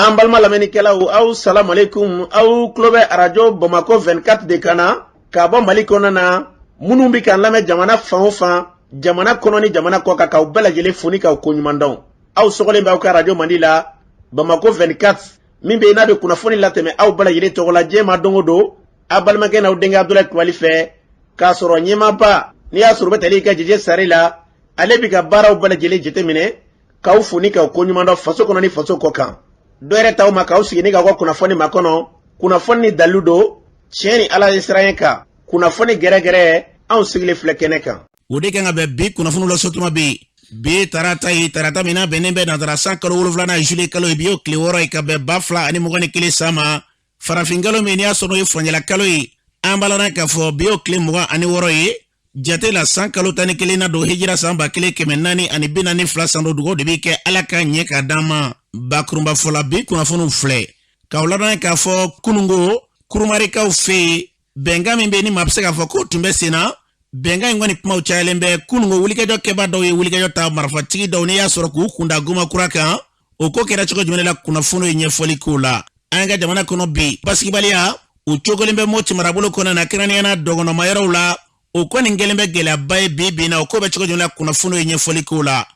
An balima lamɛnnikɛlaw, aw salamalekun. Aw tulo bɛ arajo Bamakɔ 24 de kan na k'a bɔ Mali kɔnɔna na. Minnu bɛ k'an lamɛn jamana fan o fan, jamana kɔnɔ ni jamana kɔ kan, k'aw bɛɛ lajɛlen fo ni k'aw koɲuman dɔn. Aw sɔgɔlen bɛ aw ka arajo mandi la, Bamakɔ 24, min bɛ yen n'a bɛ kunnafoni latɛmɛ aw bɛɛ lajɛlen tɔgɔ la diɲɛ ma don o don, aw balimakɛ n'aw denkɛ Abudulayi Kulubali fɛ, k'a sɔrɔ ɲɛmaaba n'i y'a sɔrɔ u bɛ tali kɛ Jeje Sare la, ale bɛ ka baaraw bɛɛ lajɛlen jateminɛ, k'aw fo ni k'aw koɲuman dɔn faso kɔnɔ ni faso kɔ kan. Dɔ yɛrɛ t'aw ma k'aw sigi ni k'aw ka kunnafoni makɔnɔ, kunnafoni ni dalilu don, tiɲɛ ni Ala ye siran kan, kunnafoni gɛrɛgɛrɛ, anw sigilen filɛ kɛnɛ kan. O de kan ka bɛn bi kunnafoni lasɔtuma bɛ yen. Bi ye tarata ye, tarata min n'a bɛnnen bɛ nansara san kalo 7nan, juillet kalo ye, bi y'o tile 6 ye, ka bɛn 2021 san ma, farafin kalo min n'i y'a sɔrɔ o ye furancɛla kalo ye. An b'a ladɔn k'a fɔ bi y'o tile 26 ye jate la, san kalo 11 na don, hijira san 1442 san don. Dugawu de bɛ kɛ Ala ka ɲɛ k'a d'an ma. Bakurunba fɔ la, bi kunnafoniw filɛ k'aw ladɔn k'a fɔ kunungo Kurumarikaw fɛ yen, bɛnkan min bɛ ni maa bɛ se k'a fɔ k'o tun bɛ sen na, bɛnkan in kɔni kumaw cayalen bɛ. Kunungo wulikajɔ kɛba dɔw ye wulikajɔ ta, marifatigi dɔw n'i y'a sɔrɔ k'u kunda Goma kura kan. O ko kɛra cogo jumɛn la, kunnafoniw ye ɲɛfɔli k'o la. An ka jamana kɔnɔ bi, basigibaliya o cogolen bɛ Moti marabolo kɔnɔ na, kɛrɛnkɛrɛnnenya la dɔgɔnɔma yɔrɔw la. O kɔni kɛlen bɛ gɛlɛyaba ye bi bi na. O ko bɛ cogo jumɛn la, kunnafoniw ye ɲɛfɔli k'o la.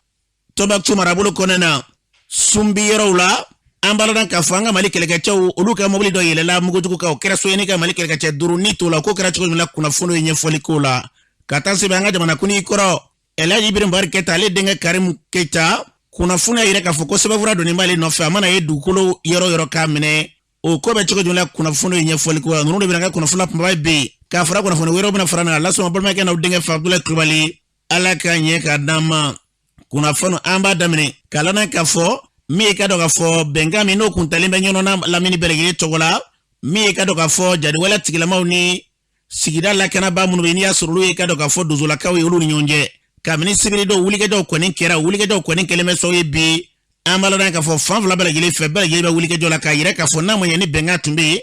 Tɔnbɔkutu marabolo kɔnɔ na, Sunbi yɔrɔw la, an b'a ladɔn k'a fɔ an ka Mali kɛlɛkɛcɛw, olu ka mobili dɔ yɛlɛla mugujugu kan, o kɛra so ye ni ka Mali kɛlɛkɛcɛ 5 ni t'o la. O ko kɛra cogo jumɛn la, kunnafoniw ye ɲɛfɔli k'o la. Ka taa se an ka jamanakuntigi kɔrɔ Elhaji Ibrahim Boubacar Keita, ale denkɛ Karimu Keita, kunnafoni y'a yira k'a fɔ ko sɛbɛnfura donnen b'ale nɔfɛ, a mana ye dugukolo yɔrɔ yɔrɔ k'a minɛ. O ko bɛ cogo jumɛn la, kunnafoni ye ɲɛfɔli k'o la. Ninnu de bɛna kɛ kunnafoni kunbaba ye bi, k'a fara kunnafoni wɛrɛw bɛna fara n'a lasɔn balimakɛ n'aw denkɛ fɛ, Abudulayi Kulubali. Ala ka ɲɛ k'a d'an ma. Kunnafoni, an b'a daminɛ k'a ladɔn k'a fɔ min ye ka dɔn k'a fɔ bɛnkan min n'o kun talen bɛ Ɲɔnɔ n'a lamini bɛɛ lajɛlen tɔgɔ la, min ye ka dɔn k'a fɔ jadiwale tigilamaw ni sigida lakanabaa minnu bɛ n'i y'a sɔrɔ olu ye ka dɔn k'a fɔ dozolakaw ye, olu ni ɲɔgɔn cɛ kabini sibiridon wulikajɔw kɔni kɛra. Wulikajɔw kɔni kɛlen bɛ sababu ye bi, an b'a ladɔn k'a fɔ fan fila bɛɛ lajɛlen fɛ, bɛɛ lajɛlen bɛ wulikajɔ la k'a yira k'a fɔ n'a ma ɲɛ ni bɛnkan tun bɛ yen,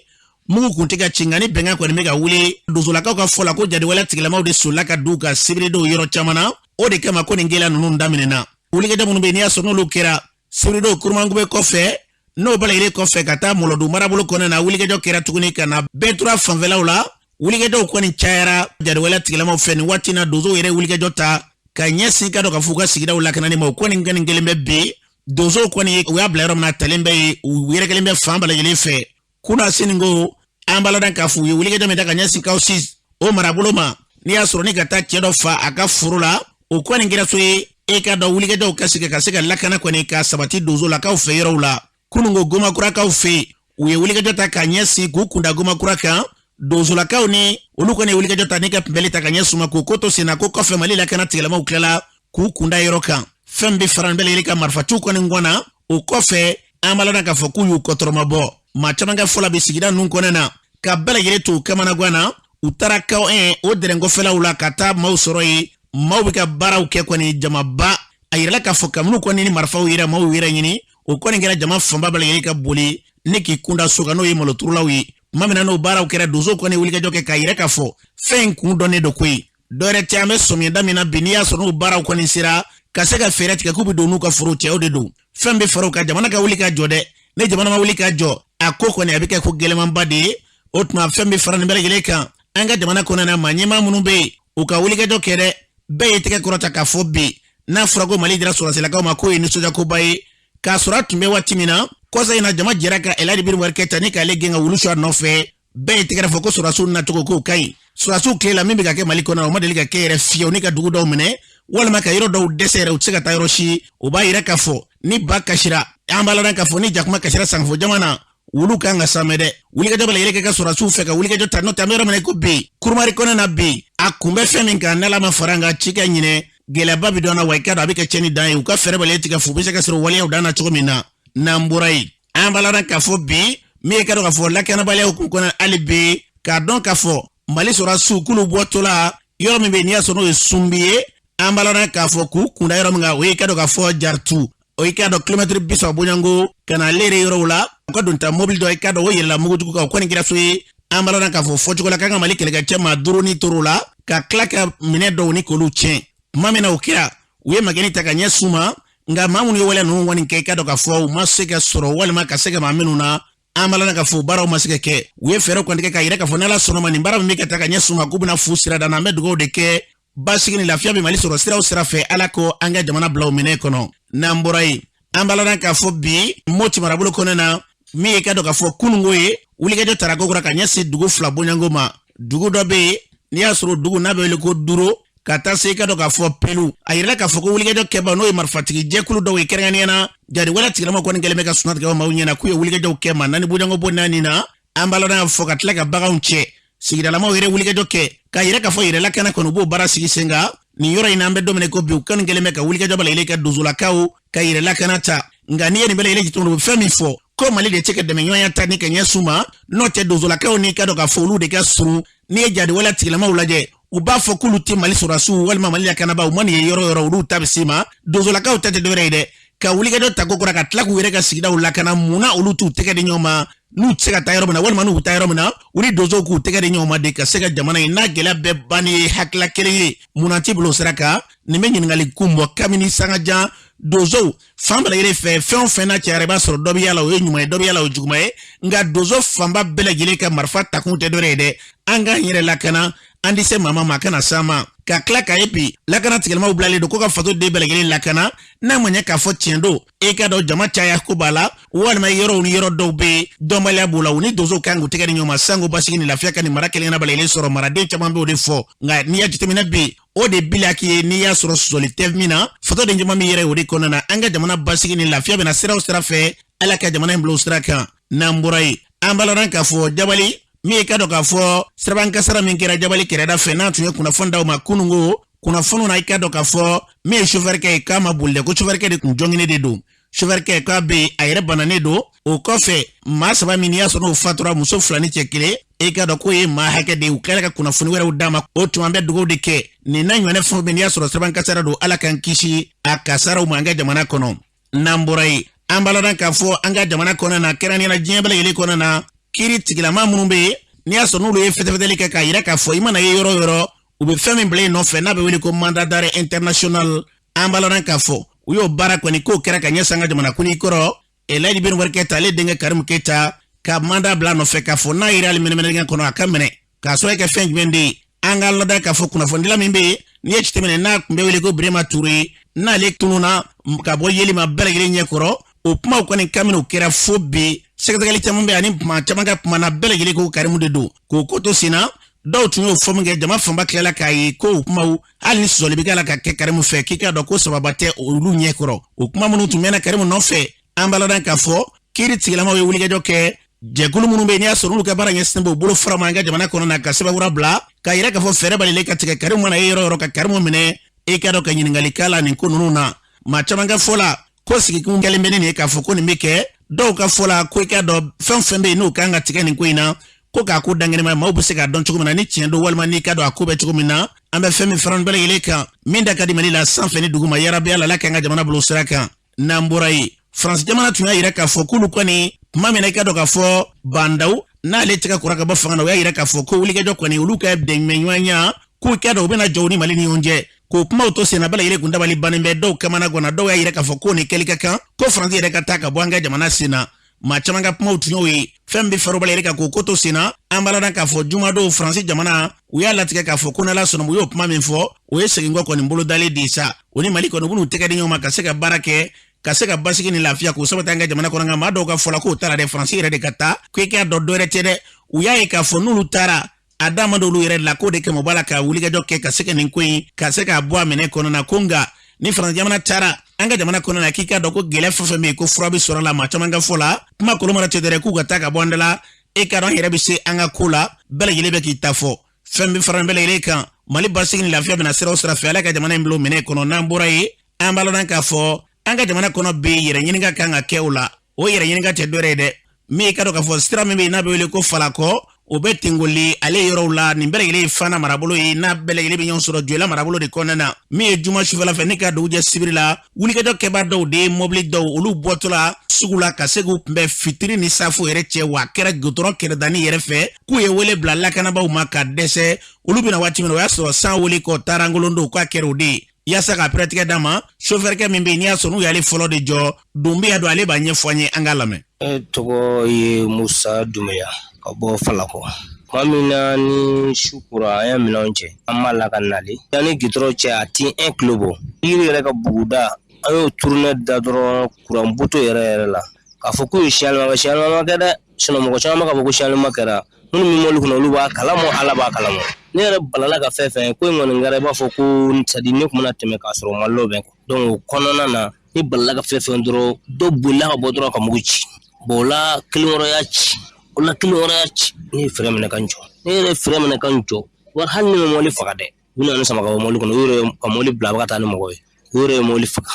mugu kun tɛ ka ci, nka ni bɛnkan kɔni bɛ ka wuli. Dozolakaw ka fɔ la ko jadiwale tigilamaw de solila ka d'u kan sibiridon yɔrɔ caman na, o de kama ko nin gɛlɛya ninnu daminɛna. Wulikajɔ minnu bɛ yen n'i y'a sɔrɔ n'olu kɛra sibiridon Kurumangube kɔfɛ, n'o bɛɛ lajɛlen kɔfɛ ka taa Mɔlɔdu marabolo kɔnɔna na, wulikajɔ kɛra tuguni ka na Bɛtura fanfɛlaw la. Wulikajɔw kɔni cayara jadiwale tigilamaw fɛ nin waati na. Donsow yɛrɛ wulikajɔ ta ka ɲɛsin ka dɔn k'a fɔ u ka sigidaw lakanani ma. O kɔni kɔni kɛlen bɛ bi, donsow kɔni u y'a bila yɔrɔ min na, talen bɛ yen, u yɛrɛkɛlen bɛ fan bɛɛ lajɛlen fɛ. Kunasini ko an b'a ladɔn k'a fɔ u ye wulikajɔ min ta ka ɲɛsin Kaw 6 o marabolo ma, n'i y'a sɔrɔ ni ka taa cɛ dɔ fa a ka foro la, o kɔni kɛra so ye. E k'a dɔn wulikajɔw ka sigi ka se ka lakana kɔni ka sabati donsolakaw fɛ yɔrɔw la. Kununko Gomakurakaw fɛ yen, u ye wulikajɔ ta ka ɲɛsin k'u kunda Gomakura kan. Donsolakaw ni olu kɔni ye wulikajɔ ta ni ka kunbɛli ta ka ɲɛsin u ma, k'o ko to senna. Ko kɔfɛ Mali lakana tigilamaw tilala k'u kunda yɔrɔ kan, fɛn bɛ fara bɛɛ lajɛlen ka marifatiw kɔni ŋɔnna. O kɔfɛ an b'a ladɔn k'a fɔ k'u y'u kɔtɔrɔmabɔ. Maa caman ka fɔ la bi, sigida ninnu kɔnɔna na, ka bɛɛ lajɛlen to u kamanagan na, u taara Kaw 1 o dɛrɛnkɔfɛlaw la ka taa maaw sɔrɔ yen, maaw bɛ ka baaraw kɛ kɔni jamaba. A yirala k'a fɔ kabini kɔni ni marifaw yera, maaw yɛrɛ ɲini, o kɔni kɛra jama fanba bɛɛ lajɛlen ka boli ni k'i kunda so kan, n'o ye maloturulaw ye. Tuma min na n'o baaraw kɛra, donsow kɔni wulikajɔ kɛ k'a yira k'a fɔ fɛn in kun dɔnnen don koyi, dɔwɛrɛ tɛ. An bɛ sɔmiyɛda min na bi, n'i y'a sɔrɔ n'o baaraw kɔni sera ka se ka fɛɛrɛ tigɛ k'u bɛ don n'u ka forow cɛ, o de don. Fɛn bɛ fara u kan, jamana ka wuli ka jɔ dɛ. Ni jamana ma wuli ka jɔ, a ko kɔni a bɛ kɛ ko gɛlɛmanba de ye. O tuma fɛn bɛ fara nin bɛɛ lajɛlen kan, an ka jamana kɔnɔna na, maa ɲɛmaa minnu bɛ yen, u ka wulikajɔ kɛ dɛ. Bɛɛ ye tɛgɛ kɔrɔta k'a fɔ bi, n'a fɔra ko Mali dira sɔrɔdasilakaw ma, k'o ye nisɔndiyakoba ye, k'a sɔrɔ a tun bɛ waati min na kɔsa in na, jama jɛra ka Elhaji Ibrahim Boubacar Keita ni k'ale gɛn ka wulu su a nɔfɛ. Bɛɛ ye tɛgɛrɛ fɔ ko sɔrɔdasiw nacogo k'o ka ɲi. Sɔrɔdasiw tile la, min bɛ ka kɛ Mali kɔnɔ, o ma deli ka kɛ yɛrɛ fiyewu, ni ka dugu dɔw minɛ walima ka yɔrɔ dɔw dɛsɛ yɛrɛ, u tɛ se ka taa yɔrɔ si. O b'a yira k'a fɔ ni ba kasira, an b'a ladɔn k'a fɔ ni jakuma kasira sangafo jama na, wulu kan ka samɛ dɛ. Wulikajɔ bɛɛ lajɛlen kɛ ka sɔrɔdasiw fɛ ka wulikajɔ ta, n'o tɛ an bɛ yɔrɔ min na i ko bi, Kurumari kɔnɛ na bi, a kun bɛ fɛn min kan, n'Ala ma fara an kan, ci ka ɲinɛ gɛlɛyaba bɛ don na wa. I k'a dɔn a bɛ kɛ cɛnni dan ye. U ka fɛɛrɛ bɛɛ lajɛlen tigɛ f'u bɛ se ka sɔrɔ waleyaw dan na cogo min na. N'an bɔra yen, an b'a ladɔn k'a fɔ bi, min ye ka dɔn k'a fɔ lakanabaliya hukumu kɔnɔ hali bi, k'a dɔn k'a fɔ Mali sɔrɔdasiw k'olu bɔtɔla yɔrɔ min bɛ yen n'i y'a sɔrɔ n'o ye Sunbi ye, an b'a ladɔn k'a fɔ k'u kunda yɔrɔ min kan, o ye ka dɔn k'a fɔ Jaritu, o i k'a dɔn kilomɛtiri 30 bɔɲɔgɔnko ka na ale yɛrɛ yɔrɔw la, u ka donta mobili dɔ, i k'a dɔn o yɛlɛla mugujugu kan. O kɔni kɛra so ye. An b'a ladɔn k'a fɔ fɔcogo la k'an ka Mali kɛlɛkɛcɛ maa 5 ni tor'o la, ka tila ka minɛ dɔw ni k'olu tiɲɛ. Tuma min na o kɛra, u ye magɛnni ta ka ɲɛsin u ma. Nka maa minnu ye waleya ninnu kɔni kɛ, i k'a dɔn k'a fɔ u ma se ka sɔrɔ walima ka se ka maa minnu na, an b'a la k'a fɔ baaraw ma se ka kɛ. U ye fɛɛrɛ kɔni tigɛ k'a yira k'a fɔ n'Ala sɔnna ma, nin baara min bɛ ka taa ka ɲɛsin u ma, k'u bɛna fu sira da. An bɛ dugawu de kɛ, basigi ni lafiya bɛ Mali sɔrɔ siraw sira fɛ, Ala ko an ka jamana bila o minɛ kɔnɔ. N'an bɔra yen, an b'a la k'a fɔ bi Moti marabolo kɔnɔna na, min ye ka dɔn k'a fɔ kununko ye, wulikajɔ tara ko kura ka ɲɛsin dugu fila bɔɲɔgɔnko ma. Dugu dɔ bɛ yen, n'i y'a sɔrɔ dugu n'a bɛ wele ko Duro, ka taa se i ka dɔn k'a fɔ Pelu. A yirala k'a fɔ ko wulikajɔ kɛba, n'o ye marifatigi jɛkulu dɔw ye, kɛrɛnkɛrɛnnenya na jadi wale tigilamaw kɔni kɛlen bɛ ka sunnatigɛ maaw ɲɛna k'u ye wulikajɔw kɛ maa 4 bɔɲɔgɔnko bɔ naani na. An b'a la fɔ ka tila ka baganw cɛ. Sigidalamaw yɛrɛ wulikajɔ kɛ k'a yira k'a fɔ yɛrɛ lakana kɔni, u b'o baara sigi sen kan nin yɔrɔ in na. An bɛ don min ko bi, u kɔni kɛlen bɛ ka wulikajɔ bɛɛ lajɛlen kɛ donsolakaw ka yɛrɛ lakana ta. Nka n'i ye nin bɛɛ lajɛlen jateminɛ, u bɛ fɛn min fɔ ko Mali de tɛ ka dɛmɛɲɔgɔnya ta ni ka ɲɛsin u ma, n'o tɛ donsolakaw n'i ka dɔn k'a fɔ olu de ka surun. N'i ye jadi wale tigilamaw lajɛ, u b'a fɔ k'olu tɛ Mali sɔrɔdasiw walima Mali lakanabaaw ma nin ye yɔrɔ yɔrɔ, olu ta bɛ s'i ma. Donsolakaw ta tɛ dɔwɛrɛ ye dɛ, ka wulikajɔ ta ko kura ka tila k'u yɛrɛ ka sigidaw lakana. Mun na olu t'u tɛgɛ di ɲɔgɔn ma n'u tɛ se ka taa yɔrɔ min na, walima n'u bɛ taa yɔrɔ min na, u ni donsow k'u tɛgɛ di ɲɔgɔn ma de ka se ka jamana in n'a gɛlɛya bɛɛ ban ni ye hakilila kelen ye? Mun na ti bila o sira kan? Nin bɛ ɲininkali kun bɔ kabini sangajan. Donsow fan bɛɛ lajɛlen fɛ, fɛn o fɛn n'a cayara, i b'a sɔrɔ dɔ bɛ y'a la o ye ɲuman ye, dɔ bɛ y'a la o ye juguman ye. Nka donso fanba bɛɛ lajɛlen ka marifa takun tɛ dɔwɛrɛ ye dɛ, an k'an yɛrɛ lakana, an tɛ se maa ma, maa kana s'an ma. Ka tila k'a ye bi lakana tigilamaw bilalen don ko ka faso den bɛɛ lajɛlen lakana, n'a ma ɲɛ k'a fɔ tiɲɛ don, e k'a dɔn jama caya ko b'a la, walima yɔrɔw ni yɔrɔ dɔw bɛ yen dɔnbaliya b'u la, u ni donsow kan k'u tɛgɛ di ɲɔgɔn ma sango basigi ni lafiya ka nin mara kelen bɛɛ lajɛlen sɔrɔ. Maraden caman b'o de fɔ, nka n'i y'a jateminɛ bi, o de bilaki ye n'i y'a sɔrɔ sɔsɔli tɛ min na, fasoden caman min yɛrɛ o de kɔnɔna na. An ka jamana basigi ni lafiya bɛna siraw sira fɛ, Ala ka jamana in bila o sira kan. N'an bɔra yen, an b'a lɔn k'a fɔ Jabali, min ye ka dɔn k'a fɔ siraban kasara min kɛra Jabali kɛrɛda fɛ, n'a tun ye kunnafoni d'aw ma kununko kunnafoniw na, i ka dɔn k'a fɔ min ye sofɛrikɛ ye, k'a ma boli dɛ, ko sofɛrikɛ de tun jɔnginen de don. Sofɛrikɛ k'a bɛ yen, a yɛrɛ bananen don. O kɔfɛ, maa 3 min n'i y'a sɔrɔ n'o fatura, muso 2 ni cɛ 1, e k'a dɔn k'o ye maa hakɛ de ye. U tilala ka kunnafoni wɛrɛw d'a ma. O tuma an bɛ dugawu de kɛ nin n'a ɲɔgɔnna fɛn o fɛn n'i y'a sɔrɔ siraban kasara don, Ala k'an kisi a kasaraw ma an ka jamana kɔnɔ. N'an bɔra yen, an b'a lɔn k'a fɔ an ka jamana kɔnɔna na, kɛrɛnkɛrɛnnenya la diɲɛ bɛɛ lajɛlen kɔnɔna na, kiiri tigilama minnu bɛ yen n'i y'a sɔrɔ n'olu ye fɛtɛfɛtɛli kɛ k'a yira k'a fɔ i mana ye yɔrɔ o yɔrɔ, u bɛ fɛn min bila i nɔfɛ n'a bɛ wele ko mandat d'arrêt international. An b'a lɔn k'a fɔ u y'o baara kɔni k'o kɛra ka ɲɛsin an ka jamanakuntigi kɔrɔ Elaji Ben Umaru Keyita, ale denkɛ Karimu Keyita, ka mandat bila a nɔfɛ k'a fɔ n'a yera hali mɛnɛmɛnɛdingɛ kɔnɔ, a ka minɛ k'a sɔrɔ kɛ fɛn jumɛn de ye. An ka lada k'a fɔ kunnafonidila min bɛ yen n'i ye jateminɛ n'a tun bɛ wele ko Birema Ture, n'ale tununna ka bɔ yeli ma bɛɛ lajɛlen ɲɛkɔrɔ, o kumaw kɔni kabini o kɛra fo bi, sɛgɛsɛgɛli caman bɛ ani maa caman ka kuma na, bɛɛ lajɛlen ko Karimu de don. K'o ko to sen na, dɔw tun y'o fɔ min kɛ, jama fanba tilala k'a ye ko o kumaw, hali ni sɔsɔli bɛ k'a la ka kɛ Karimu fɛ, k'i k'a dɔn ko sababa tɛ olu ɲɛkɔrɔ. O kuma minnu tun mɛnna Karimu nɔfɛ, an b'a ladɔn k'a fɔ kiiri tigilamaw ye wulikajɔ kɛ. Jɛkulu minnu bɛ yen n'i y'a sɔrɔ olu ka baara ɲɛsinnen b'o bolo fara ma an ka jamana kɔnɔ na, ka sɛbɛnfura bila k'a yira k'a fɔ fɛɛrɛ balilen ka tigɛ Karimu mana ye yɔrɔ yɔrɔ, ka Karimu minɛ, e k'a dɔn ka ɲininkali k'a la nin ko ninnu na. Maa caman ka fɔ la ko sigikun kɛlen bɛ ni nin ye k'a fɔ ko nin bɛ kɛ. Dɔw ka fɔ la ko i k'a dɔn fɛn fɛn bɛ yen n'o kan ka tigɛ nin ko in na, ko k'a ko dankɛnɛma, maaw bɛ se k'a dɔn cogo min na ni tiɲɛ don walima n'i k'a dɔn a ko bɛ cogo min na. An bɛ fɛn min fara bɛɛ lajɛlen kan, min da ka di Mali la sanfɛ ni duguma, yarabi Ala k'an ka jamana bolo sira kan. N'an bɔra yen, Faransi jamana tun y'a yira k'a fɔ k'olu kɔni tuma min na i ka dɔn k'a fɔ Ba Ndaw n'ale tɛgɛ kura ka bɔ fanga na, u y'a yira k'a fɔ ko wulikajɔ kɔni, olu ka dɛmɛɲɔgɔnya, k'u k'a dɔn u bɛna jɔ u ni Mali ni ɲɔgɔn cɛ. K'o kumaw to senna, bɛɛ lajɛlen kun dabali bannen bɛ, dɔw kamana ganna, dɔw y'a yira k'a fɔ ko nin kɛli ka kan, ko Faransi yɛrɛ ka taa ka bɔ an ka jamana sen na. Maa caman ka kumaw tun y'o ye. Fɛn bɛ faro bɛɛ lajɛlen kan k'o ko to sen na, an b'a ladɔn k'a fɔ jumadon Faransi jamana u y'a latigɛ k'a fɔ ko n'Ala sɔnna, u y'o kuma min fɔ, o ye seginkɔ kɔni bolodalen de sa. O ni Mali kɔni, u bɛn'u tɛgɛ di ɲɔgɔn ma ka se ka baara kɛ, ka se ka basigi ni lafiya k'o sabati an ka jamana kɔnɔ. Nka maa dɔw ka fɔ la k'o taara dɛ, Faransi yɛrɛ de ka taa, ko i k'a dɔn dɔwɛrɛ tɛ dɛ, u y'a ye k'a fɔ n'olu taara, a da ma d'olu yɛrɛ la, k'o de kama u b'a la ka wulikajɔ kɛ ka se ka nin ko in ka se k'a bɔ a minɛ kɔnɔ na. Ko nka ni Faransi jamana taara an ka jamana kɔnɔ na, k'i k'a dɔn ko gɛlɛya fɛn fɛn bɛ yen, ko fura bɛ sɔrɔ a la. Maa caman ka fɔ la, kuma kolon mana tɛ dɛrɛ, k'u ka taa ka bɔ an da la, e k'a dɔn an yɛrɛ bɛ se an ka ko la, bɛɛ lajɛlen bɛ k'i ta fɔ. Fɛn bɛ fara bɛɛ lajɛlen kan, Mali basigi ni lafiya bɛna sira o sira fɛ, Ala ka jamana in bila o minɛ kɔnɔ. N'an bɔra yen, an b'a ladɔn k'a fɔ an ka jamana kɔnɔ bɛ yɛrɛ ɲininka kan ka kɛ o la. O yɛrɛ ɲininka tɛ dɔwɛrɛ ye dɛ, min ye ka dɔn k'a fɔ sira min bɛ yen n'a bɛ wele ko Falakɔ, o bɛ Tengoli ale yɔrɔw la. Nin bɛɛ lajɛlen ye Fana marabolo ye, n'a bɛɛ lajɛlen bɛ ɲɔgɔn sɔrɔ Joyila marabolo de kɔnɔna na. Min ye juma sufɛla fɛ ni ka dugu jɛ sibiri la, wulikajɔ kɛbaa dɔw de ye mɔbili dɔw olu bɔtɔla sugu la ka se k'u kunbɛn fitiri ni safo yɛrɛ cɛ, wa a kɛra gudɔrɔn kɛrɛdani yɛrɛ fɛ, k'u ye wele bila lakanabaaw ma ka dɛsɛ. Olu bɛna waati min na, o y'a sɔrɔ san wele kɔ taarangolon don, k'a kɛra o de ye. Yaasa k'a pɛrɛtigɛ d'a ma, sofɛrikɛ min bɛ yen n'i y'a sɔrɔ n'u y'ale fɔlɔ de jɔ, Dunbiya don, ale b'a ɲɛfɔ an ye, an k'a lamɛn. Ne tɔgɔ ye Musa Dunbiya ka bɔ Falakɔ. Tuma min na ni su kora, an ye minɛnw cɛ, an b'a la ka nali. Yanni gitɔrɔn cɛ, a ti 1 kilo bɔ. Yiri yɛrɛ ka buguda, an y'o tourner da dɔrɔn kuran poto yɛrɛ yɛrɛ la. K'a fɔ k'u ye signalement kɛ, signalement kɛ dɛ. Sinon mɔgɔ caman b'a fɔ ko signalement kɛra. Minnu bɛ mɔbili kɔnɔ, olu b'a kalama, Ala b'a kalama. Ne yɛrɛ balala ka fɛn fɛn ko in kɔni kɛra, i b'a fɔ ko c'est-à-dire ne tun bɛna tɛmɛ k'a sɔrɔ o ma labɛn. Donc o kɔnɔna na, ne balala ka fɛn fɛn dɔrɔn, dɔ bolila ka bɔ dɔrɔn ka mugu ci. Bon, o la kelen wɛrɛ y'a ci, o la kelen wɛrɛ y'a ci. Ne ye frein minɛ ka n jɔ, ne yɛrɛ ye frein minɛ ka n jɔ. Wari hali ne ma mɔbili faga dɛ. U nana ne sama ka bɔ mɔbili kɔnɔ, u yɛrɛ ka mɔbili bila a bɛ ka taa ni mɔgɔ ye. U yɛrɛ ye mɔbili faga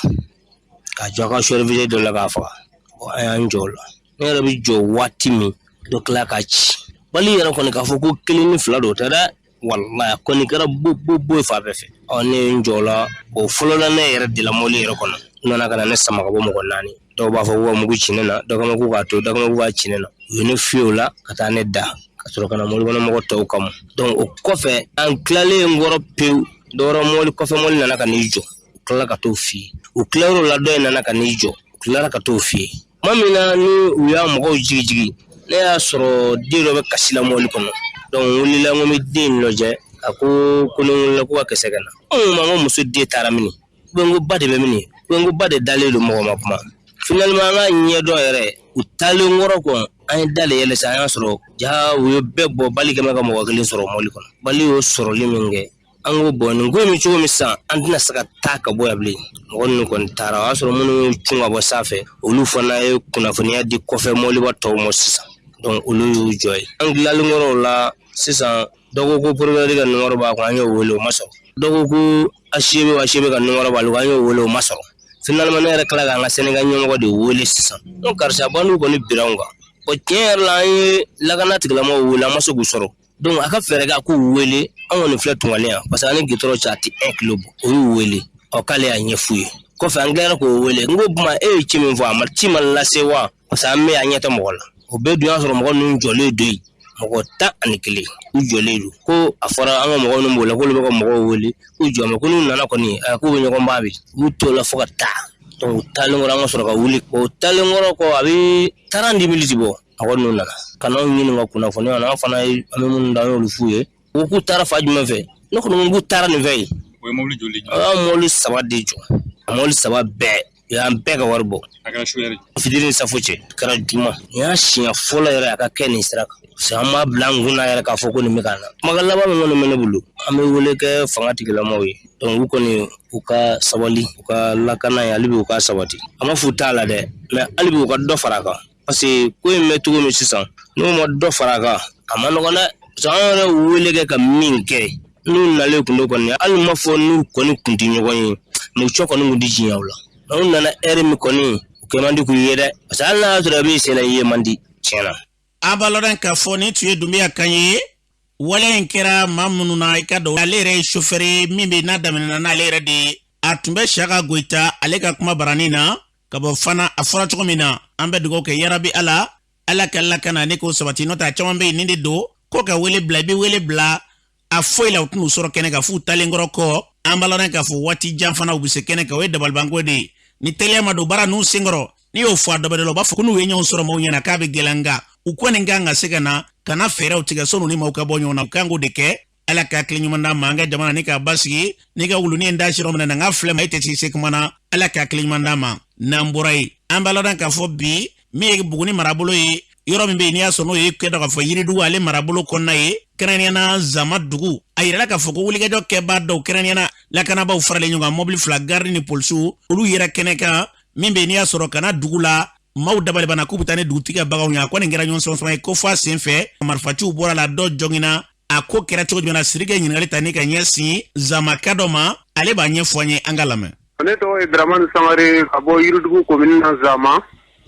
k'a jɔ a ka chauffeur dɔ la k'a faga. An y'an jɔ o la. Ne yɛrɛ bɛ jɔ waati min, dɔ tila k'a ci. Bali yɛrɛ kɔni k'a fɔ ko kelen ni fila don, o tɛ dɛ. Walayi, a kɔni kɛra bo bo bo ye fan bɛɛ fɛ. Ɔ, ne ye n jɔ o la. O fɔlɔla ne yɛrɛ de la mɔbili yɛrɛ kɔnɔ. U nana ka na ne sama ka bɔ mɔgɔ naani. Dɔw b'a fɔ k'u ka mugu ci ne na, dɔw ko k'u k'a to, dɔw ko k'u k'a ci ne na. U ye ne fiyɛ o la ka taa ne da ka sɔrɔ ka na mɔbili kɔnɔ mɔgɔ tɔw kama. Donc o kɔfɛ, an tilalen n kɔrɔ pewu, dɔwɛrɛ mɔbili kɔfɛ mɔbili nana ka n'i jɔ. U tilala ka t'o fiyɛ. U tilayɔrɔ la, dɔ in nana ka n'i jɔ. U tilara ka t'o fiyɛ. Tuma min na ni u y'a mɔgɔw jigi jigi, ne y'a sɔrɔ den dɔ bɛ kasi la mɔbili kɔnɔ. Donc n wulila, n ko n bɛ den in lajɛ. A ko ko ni n wulila ko ka kisɛ ka na. N ko ma, n ko muso den taara mini? Ou bien n ko ba de bɛ mini? Ou bien n ko ba de dalen don, mɔgɔ ma kuma. Finalement an ka ɲɛdɔn yɛrɛ, u taalen kɔrɔ kɔ, an ye da de yɛlɛ sisan, an y'a sɔrɔ ja u ye bɛɛ bɔ, bali kɛmɛ ka mɔgɔ kelen sɔrɔ mɔbili kɔnɔ. Bali y'o sɔrɔli min kɛ, an ko bɔn nin ko in bɛ cogo min sisan, an tɛna se ka taa ka bɔ yan bilen. Mɔgɔ ninnu kɔni taara, o y'a sɔrɔ minnu cun ka bɔ sanfɛ, olu fana ye kunnafoniya di kɔfɛ mɔbiliba tɔw ma sisan. Donc olu y'u jɔ ye. An tilalen kɔrɔ o la sisan, dɔ ko ko procureur ka numéro b'a kun, an y'o wele, o ma sɔrɔ. Dɔ ko ko ACB, ACB ka numéro b'ale kun, an y'o wele, o ma sɔrɔ. Finalement ne yɛrɛ tila k'an ka syndicat ɲɛmɔgɔ de wele sisan. N ko karisa, bandiw kɔni bira anw kan. Bon, tiɲɛ yɛrɛ la, an ye lakana tigilamɔgɔw wele, an ma se k'u sɔrɔ. Donc a ka fɛɛrɛ kɛ a k'u wele, an kɔni filɛ tungalen yan, parce que an ni gitɔrɔn cɛ a tɛ 1 kilo bɔ. O y'u wele, ɔ k'ale y'a ɲɛf'u ye. Kɔfɛ an tilara k'o wele, n ko kuma e ye ci min fɔ, a ma ci ma lase wa? Parce que an bɛ an ɲɛ tɛ mɔgɔ la. O bɛɛ dun y'a sɔrɔ mɔgɔ ninnu jɔlen don yen, mɔgɔ 11, u jɔlen don. Ko a fɔra an ka mɔgɔ minnu b'o la, k'olu bɛ ka mɔgɔw wele k'u jɔ mɛ, ko n'u nana kɔni, k'u bɛ ɲɔgɔn ba bi. U y'u t'o la fo ka taa. Donc u taalen kɔrɔ, an ka sɔrɔ ka wuli. O taalen kɔrɔ kɔ, a bɛ 30 minutes bɔ, mɔgɔ ninnu nana ka n'anw ɲininka kunnafoniya na. An fana ye, an bɛ minnu da, an y'olu f'u ye. U ko k'u taara fa jumɛn fɛ? Ne kɔni ko k'u taara nin fɛ yen. O ye mobili joli jɔ? An y'an mobili 3 de jɔ. A mobili 3 bɛɛ, u y'an bɛɛ ka wari bɔ. A kɛra su yɛrɛ. Fitiri ni safo cɛ, a kɛra juma. Nin y'a siɲɛ fɔlɔ yɛrɛ a ka kɛ nin sira kan. Parce que an b'a bila an kun na yɛrɛ k'a fɔ ko nin bɛ ka na. Kumakan laban min kɔni bɛ ne bolo, an bɛ wele kɛ fanga tigilamɔgɔw ye. Donc u kɔni, u ka sabali, u ka lakana ye, hali bi u ka sabati. An ma f'u t'a la dɛ, mais hali bi u ka dɔ fara a kan. Parce que ko in bɛ cogo min sisan, n'u ma dɔ fara a kan, a ma nɔgɔn dɛ. Parce que an yɛrɛ wele kɛ ka min kɛ, n'u nalen kun don kɔni, hali ma fɔ n'u kɔni kun tɛ ɲɔgɔn ye, mais u cɔ kɔni kun tɛ jigin u la. N'u nana ɛri min kɔni, u kɛ man di k'u ye dɛ. Parce que hali n'a y'a sɔrɔ i b'i sen na, i ye man di tiɲɛ na. An b'a lɔn k'a fɔ nin tun ye Dunbiya kan ye. Waleya in kɛra maa minnu na, i ka dɔn ale yɛrɛ ye sofɛri ye min bɛ n'a daminɛna n'ale yɛrɛ de ye. A tun bɛ Siyaka Goyita ale ka kuma baranin na ka bɔ fana. A fɔra cogo min na, an bɛ dugawu kɛ yarabi Ala, Ala ka lakana ne k'o sabati. N'o tɛ a caman bɛ yen nin de don ko ka wele bila, i bɛ wele bila a foyi la, u tɛn'u sɔrɔ kɛnɛ kan f'u talen kɔrɔ kɔ. An b'a lɔn k'a fɔ waati jan fana u bɛ se kɛnɛ kan, o ye dabalibanko de ye. Ni teliya ma don baara ninnu senkɔrɔ, n'i y'o fɔ a dɔ bɛ dɔ la, u b'a fɔ ko n'u ye ɲɔgɔn sɔrɔ maaw ɲɛna k'a bɛ gɛlɛya, nka u kɔni kan ka se ka na ka na fɛɛrɛw tigɛ sɔnni ni maaw ka bɔ ɲɔgɔn na. U kan k'o de kɛ. Ala ka hakili ɲuman d'an ma, an ka jamana ni k'a basigi. N'i ka wulunin da sira minɛ na, n ka filɛ ma, e tɛ se kuma na. Ala ka hakili ɲuman d'an ma. N'an bɔra yen, an b'a lɔn k'a fɔ bi min ye Buguni marabolo ye, yɔrɔ min bɛ yen n'i y'a sɔrɔ n'o ye kɛ dɔ k'a fɔ Yiridugu ale marabolo kɔnɔna ye, kɛrɛnkɛrɛnnenya na Zama dugu, a yirala k'a fɔ ko wulikajɔ kɛbaa dɔw, kɛrɛnkɛrɛnnenya na lakanabaaw faralen ɲɔgɔn kan, mɔbili 2, garidi ni polisiw, olu yera kɛnɛ kan min bɛ yen n'i y'a sɔrɔ ka na dugu la. Maaw dabali banna k'u bɛ taa ni dugutigi ka baganw ye. A kɔni kɛra ɲɔgɔn sɔrɔ ye ko f'a sen fɛ marifaciw bɔra la, dɔ jɔngina. A ko kɛra cogo jumɛn na? Sirike ɲininkali ta ni ka ɲɛsin Zamaka dɔ ma, ale b'a ɲɛfɔ an ye, an ka lamɛn. Ne tɔgɔ ye Dramane Sangare ka bɔ Yiridugu commune na Zama.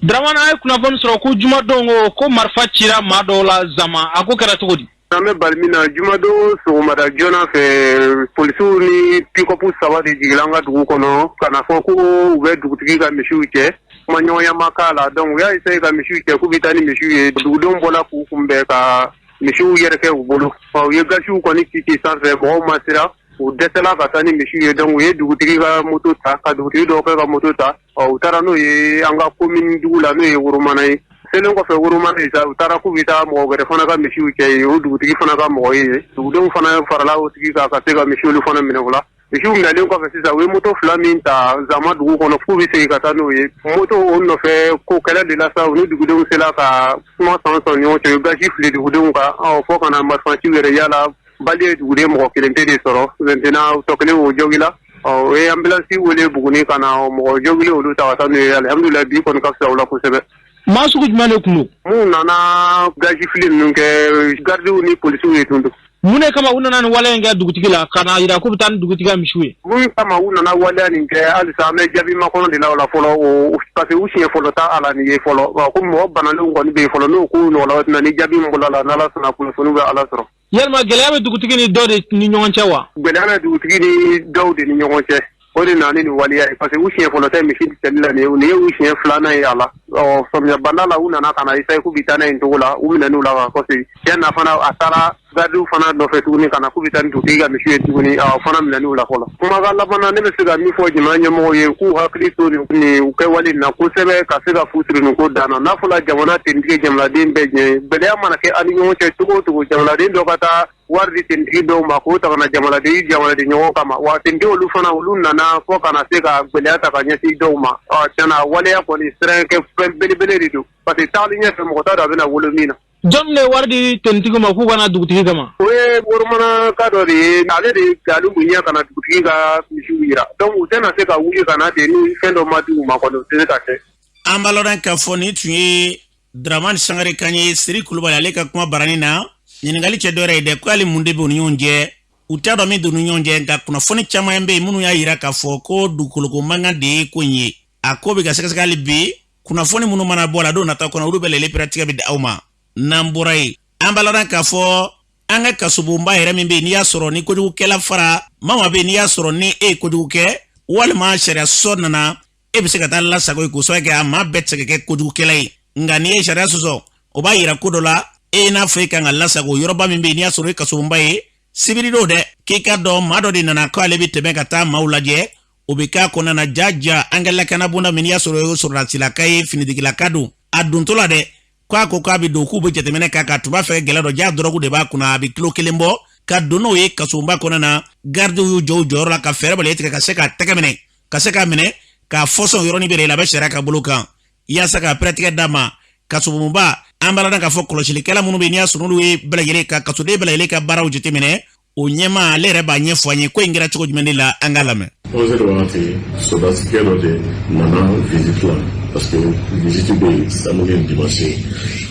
Dramane, an ye kunnafoni sɔrɔ ko jumadon ko marifa cira maa dɔw la Zama, a ko kɛra cogo di? An bɛ bali min na, jumadon sɔgɔmada joona fɛ, polisiw ni pick-up 3 de jiginna an ka dugu kɔnɔ ka na fɔ ko u bɛ dugutigi ka misiw cɛ. Kuma ɲɔgɔnya ma k'a la, donc u y'a essayer ka misiw cɛ k'u bɛ taa ni misiw ye. Dugudenw bɔra k'u kunbɛn ka misiw yɛrɛkɛ u bolo. U ye gasiw kɔni ci ci sanfɛ, mɔgɔw ma siran. U dɛsɛla ka taa ni misiw ye, donc u ye dugutigi ka moto ta, ka dugutigi dɔw kɛ ka moto ta. Ɔ, u taara n'o ye an ka commune dugu la, n'o ye Woromana ye. Selen kɔfɛ Woromana ye sa, u taara k'u bɛ taa mɔgɔ wɛrɛ fana ka misiw cɛ ye, o dugutigi fana ka mɔgɔ ye. Dugudenw fana farala o tigi kan ka se ka misiw olu fana minɛ o la. Misiw minɛlen kɔfɛ sisan, u ye moto fila min ta Zama dugu kɔnɔ k'u bɛ segin ka taa n'o ye, moto o nɔfɛ ko kɛlɛ de la sa, u ni dugudenw sera ka kuma san san ɲɔgɔn cɛ, u ye gazi fili dugudenw kan, ɔ, fo ka na marifaciw yɛrɛ yala. Bali ye duguden mɔgɔ kelen pe de sɔrɔ. Maintenant, tɔ kelen o jogila. Ɔ, o ye ambulance wele Buguni ka na mɔgɔ jogilen olu ta ka taa n'u ye. Alihamudulila, bi kɔni ka fisa u la kosɛbɛ. Maa sugu jumɛn de tun don? Mun nana gazi fili ninnu kɛ, gardiw ni polisiw ye tun don. Mun de kama u nana nin waleya in kɛ dugutigi la, ka na yira k'u bɛ taa ni dugutigi ka misiw ye? Mun kama u nana waleya nin kɛ, halisa an bɛ jaabi makɔnɔ de la o la fɔlɔ o, parce que u siɲɛ fɔlɔ ta a la nin ye fɔlɔ. Ko mɔgɔ banalenw kɔni bɛ yen fɔlɔ, n'o ko nɔgɔla waati min na, ni jaabi min bɔra la, n'Ala sɔnna, kunnafoni bɛ Ala sɔrɔ. Yalima gɛlɛya bɛ dugutigi ni dɔ de ni ɲɔgɔn cɛ wa? Gɛlɛya bɛ dugutigi ni dɔw de ni ɲɔgɔn cɛ, o de nana ni nin waleya ye, parce que u siɲɛ fɔlɔ tɛ misi cɛli la nin ye, nin ye u siɲɛ filanan ye a la. Ɔ, samiya banda la, u nana ka na essayer k'u bɛ taa n'a ye nin cogo la, u minɛn'u la ka kɔsegin. Cɛ na fana, a taara gardiw fana nɔfɛ tuguni ka na k'u bɛ taa ni dugutigi ka misi ye tuguni, a fana minɛn'u la fɔlɔ. Kumakan laban na, ne bɛ se ka min fɔ jamana ɲɛmɔgɔw ye, k'u hakili to nin kɛwale in na kosɛbɛ, ka se ka fu siri nin ko dan na. N'a fɔra jamana tenitigi, jamanaden bɛɛ jɛ, gɛlɛya mana kɛ an ni ɲɔgɔn cɛ cogo o cogo, jamanaden dɔ ka taa wari di tenitigi dɔw ma k'o ta ka na jamanaden ɲɔgɔn kama wa, tenitigi olu fana, olu nana fɔ ka na se ka gɛlɛya ta ka ɲɛsin dɔw ma. Ɔ, tiɲɛna, waleya kɔni siran kɛ fɛn belebele de don, parce que tagali ɲɛfɛ, mɔgɔ t'a dɔn a bɛna wolo min na. Jɔn de ye wari di tenitigi ma k'u ka na dugutigi kama? O ye Woromanaka dɔ de ye, ale de gali u ɲɛ ka na dugutigi ka misiw yira. Donc u tɛna se ka wuli ka na ten ni fɛn dɔ ma di u ma kɔni, u tɛ se ka kɛ. An b'a lɔn k'a fɔ nin tun ye Dramani Sangare kan ye, Siri Kulubali ale ka kuma barani na. Ɲininkali cɛ dɔ yɛrɛ ye dɛ, ko hali mun de bɛ u ni ɲɔgɔn cɛ? U t'a dɔn min don u ni ɲɔgɔn cɛ, nka kunnafoni caman bɛ yen minnu y'a yira k'a fɔ ko dugukoloko mankan de ye ko in ye. A ko bɛ ka sɛgɛsɛgɛ hali bi. Kunnafoni minnu mana bɔ a la don nata kɔnɔ, olu bɛɛ lajɛlen pɛrɛtigɛ bɛ di aw ma. N'an bɔra yen, an b'a ladɔn k'a fɔ an ka kasobonba yɛrɛ min bɛ yen, n'i y'a sɔrɔ ni kojugukɛla fara maa ma bɛ yen, n'i y'a sɔrɔ ni e ye kojugu kɛ walima sariya sɔsɔ nana, e bɛ se ka taa lasago yen, k'o sababu kɛ a maa bɛɛ tɛ se ka kɛ kojugukɛla ye. Nka n'i ye sariya sɔsɔ, o b'a yira ko dɔ la e n'a fɔ e kan ka lasago yɔrɔba min bɛ yen, n'i y'a sɔrɔ e kasobonba ye. Sibiri don dɛ, k'i ka dɔn maa dɔ de nana ko ale bɛ tɛmɛ ka taa maaw lajɛ, o bɛ k'a kɔnɔna na jaja an ka lakanabonda min, n'i y'a sɔrɔ o ye sɔrɔdasilaka ye, finitigilaka don. A dontɔ la dɛ, k'a ko k'a bɛ don, k'u bɛ jateminɛ k'a kan, tun b'a fɛ gɛlɛ dɔ ja, dɔrɔgu de b'a kunna, a bɛ kilo 1 bɔ, ka don n'o ye kasobonba kɔnɔna na. Garidiw y'u jɔ u jɔyɔrɔ la ka fɛɛrɛ bɛɛ tigɛ ka se k'a tɛgɛ minɛ, ka se k'a minɛ k'a fɔsɔn yɔrɔnin bɛɛ la, a bɛ sariya ka bolo kan yaasa ka pɛrɛtigɛ d'a ma. Kasobonba, an b'a ladɔn k'a fɔ kɔlɔsilikɛla minnu bɛ yen, n'i y'a sɔrɔ n'olu ye bɛɛ lajɛlen ka kasoden bɛɛ lajɛlen ka baaraw jateminɛ, o ɲɛmaa ale yɛrɛ b'a ɲɛfɔ an ye ko in kɛra cogo jumɛn de la. An k'a lamɛn. 11 wagati, sɔrɔdasikɛ dɔ de nana visite la, parce que visite bɛ yen samedi ni dimanche,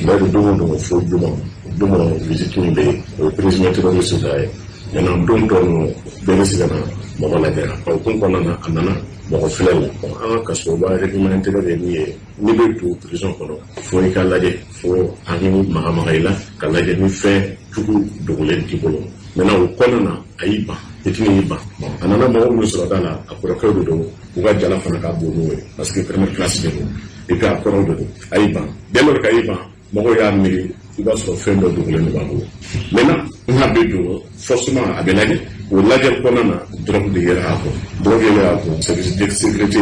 mais don o don fo juma don visite min bɛ yen, o ye présumé terroriste ta ye. Maintenant, don tɔ ninnu, bɛɛ bɛ se ka na mɔgɔ lajɛ. O kun kɔnɔna na, a nana mɔgɔ filɛ la. An ka kasoba règlement intérieur ye min ye, n'i bɛ don prison kɔnɔ, fo i ka lajɛ, fo an bɛ maga maga i la ka lajɛ ni fɛn jugu dogolen t'i bolo. Maintenant, o kɔnɔna na, a y'i ban, détenu y'i ban. A nana mɔgɔ minnu sɔrɔ da la, a kɔrɔkɛw de don, u ka jala fana ka bon n'o ye, parce que première classe de don, et puis a kɔrɔw de don. A y'i ban. Dès lors qu'a y'i ban, mɔgɔw y'a miiri i b'a sɔrɔ fɛn dɔ dogolen de b'a bolo. Maintenant, n'a bɛ don, forcément a bɛ lajɛ. O lajɛ kɔnɔna na, drogue de yera a kɔ, drogue yera a kɔ. Service de sécurité,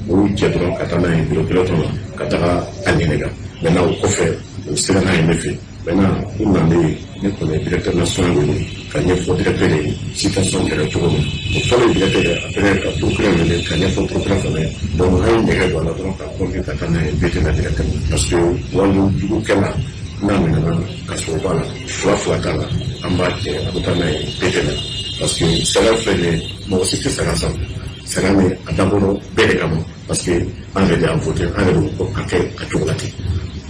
o y'u cɛ dɔrɔn ka taa n'a ye bureau pilote la ka taga a ɲininka. Maintenant, o kɔfɛ, u sera n'a ye ne fɛ. Maintenant, u nalen, ne kɔni ye directeur national wele ka ɲɛfɔ directeur ye situation kɛra cogo min. O fɔlɔ ye directeur ye, après ka procureur wele ka ɲɛfɔ procureur fana ye. Donc an ye nɛgɛ don a la dɔrɔn ka conduire ka taa n'a ye BT la directement, parce que walejugukɛla n'a minɛna kasoba la, fila fila t'a la, an b'a kɛ a bɛ taa n'a ye BT la, parce que sariya filɛ nin ye, mɔgɔ si tɛ sariya sanfɛ. Sariya nin a dabɔra bɛɛ de kama, parce que an yɛrɛ de y'a voté, an yɛrɛ de ko a kɛ a cogo la ten.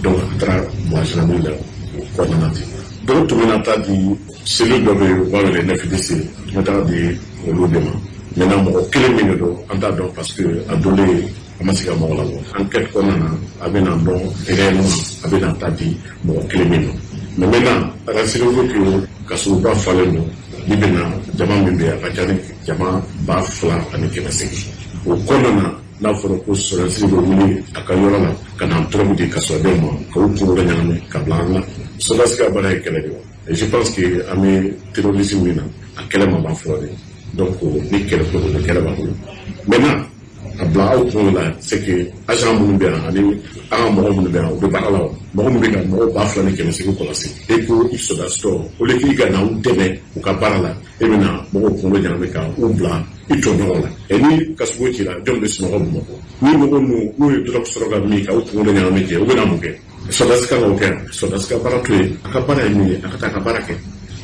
Donc a taara gendarmerie la o kɔnɔna na ten. Dɔw tun bɛna taa di cellule dɔ bɛ yen, u b'a wele 9 10, tun bɛ taa di olu de ma. Maintenant, mɔgɔ kelen min de don, an t'a dɔn, parce que a donlen a ma se ka mɔgɔ labɔ. Enquête kɔnɔna na, a bɛna dɔn réellement a bɛna taa di mɔgɔ kelen min ma. Mais maintenant, rassurez-vous que kasoba falen don. Bi bɛna jama min bɛ yen, a ka ca ni jama 2800. O kɔnɔna na, n'a fɔra ko sɔrɔdasi bɛ wuli a ka yɔrɔ la ka na drogue di kasodenw ma ka u kunkolo ɲagami ka bila an la, sɔrɔdasi ka baara ye kɛlɛ de ye. Et je pense que an bɛ terrorisme min na, a kɛlɛ ma ban fɔlɔ de. Donc ni kɛlɛ ko don, kɛlɛ b'an bolo. Maintenant, a bila aw kunkolo la, c'est que agent minnu bɛ yan ani an ka mɔgɔ minnu bɛ yan, u bɛ baara la. O mɔgɔ min bɛ ka mɔgɔ 2800 kɔlɔsi, e ko i sɔrɔdasi tɔ, au lieu k'i ka na u dɛmɛ u ka baara la, e bɛna mɔgɔw kunkolo ɲagami ka u bila i tɔɲɔgɔn la. Ɛ, ni kasogo cira, jɔn bɛ sunɔgɔ Bamakɔ? Ni mɔgɔ ninnu n'u ye drogue sɔrɔ ka min ka u kunkolo ɲagami kɛ, u bɛna mun kɛ? Sɔrɔdasi kan k'o kɛ. Sɔrɔdasi ka baara to yen, a ka baara ye min ye, a ka taa a ka baara kɛ.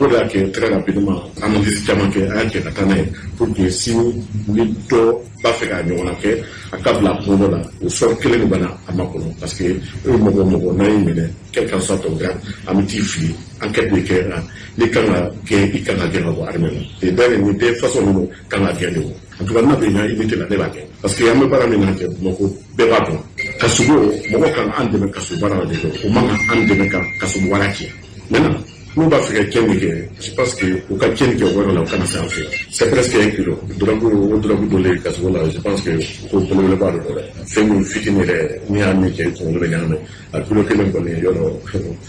O de y'a kɛ très rapidement, analyse caman kɛ, an y'a kɛ ka taa n'a ye pour que sini, ni dɔ b'a fɛ k'a ɲɔgɔnna kɛ, a ka bila kunkolo la, o sɔrɔ kelen de bɛ na a ma kɔnɔ. Parce que e mɔgɔ o mɔgɔ n'a y'i minɛ, quel qu'en soit ton grade, an bɛ t'i fili, enquête bɛ kɛ, n'i kan ka gɛn, i kan ka gɛn ka bɔ armée la. Et d'ailleurs, nin bɛɛ façon ninnu kan ka gɛn de. O en tout cas, n'a bɛ n ka unité la, ne b'a kɛ, parce que an bɛ baara min na kɛ Bamakɔ, bɛɛ b'a dɔn kasogo mɔgɔ kan an dɛmɛ kaso baara la de kɛ, o man kan an dɛmɛ ka kaso wara tiɲɛ. Maintenant, n'u b'a fɛ ka tiɲɛni kɛ, je pense que u ka tiɲɛni kɛ o yɔrɔ la, u kana se an fɛ. C'est presque 1 kilo drogue. O drogue donlen kasogo la, je pense que ko belebeleba dɔ don dɛ. Fɛn min fitinin yɛrɛ, n'i y'a min kɛ, i kunkolo bɛ ɲagami. A kilo kelen kɔni, yɔrɔ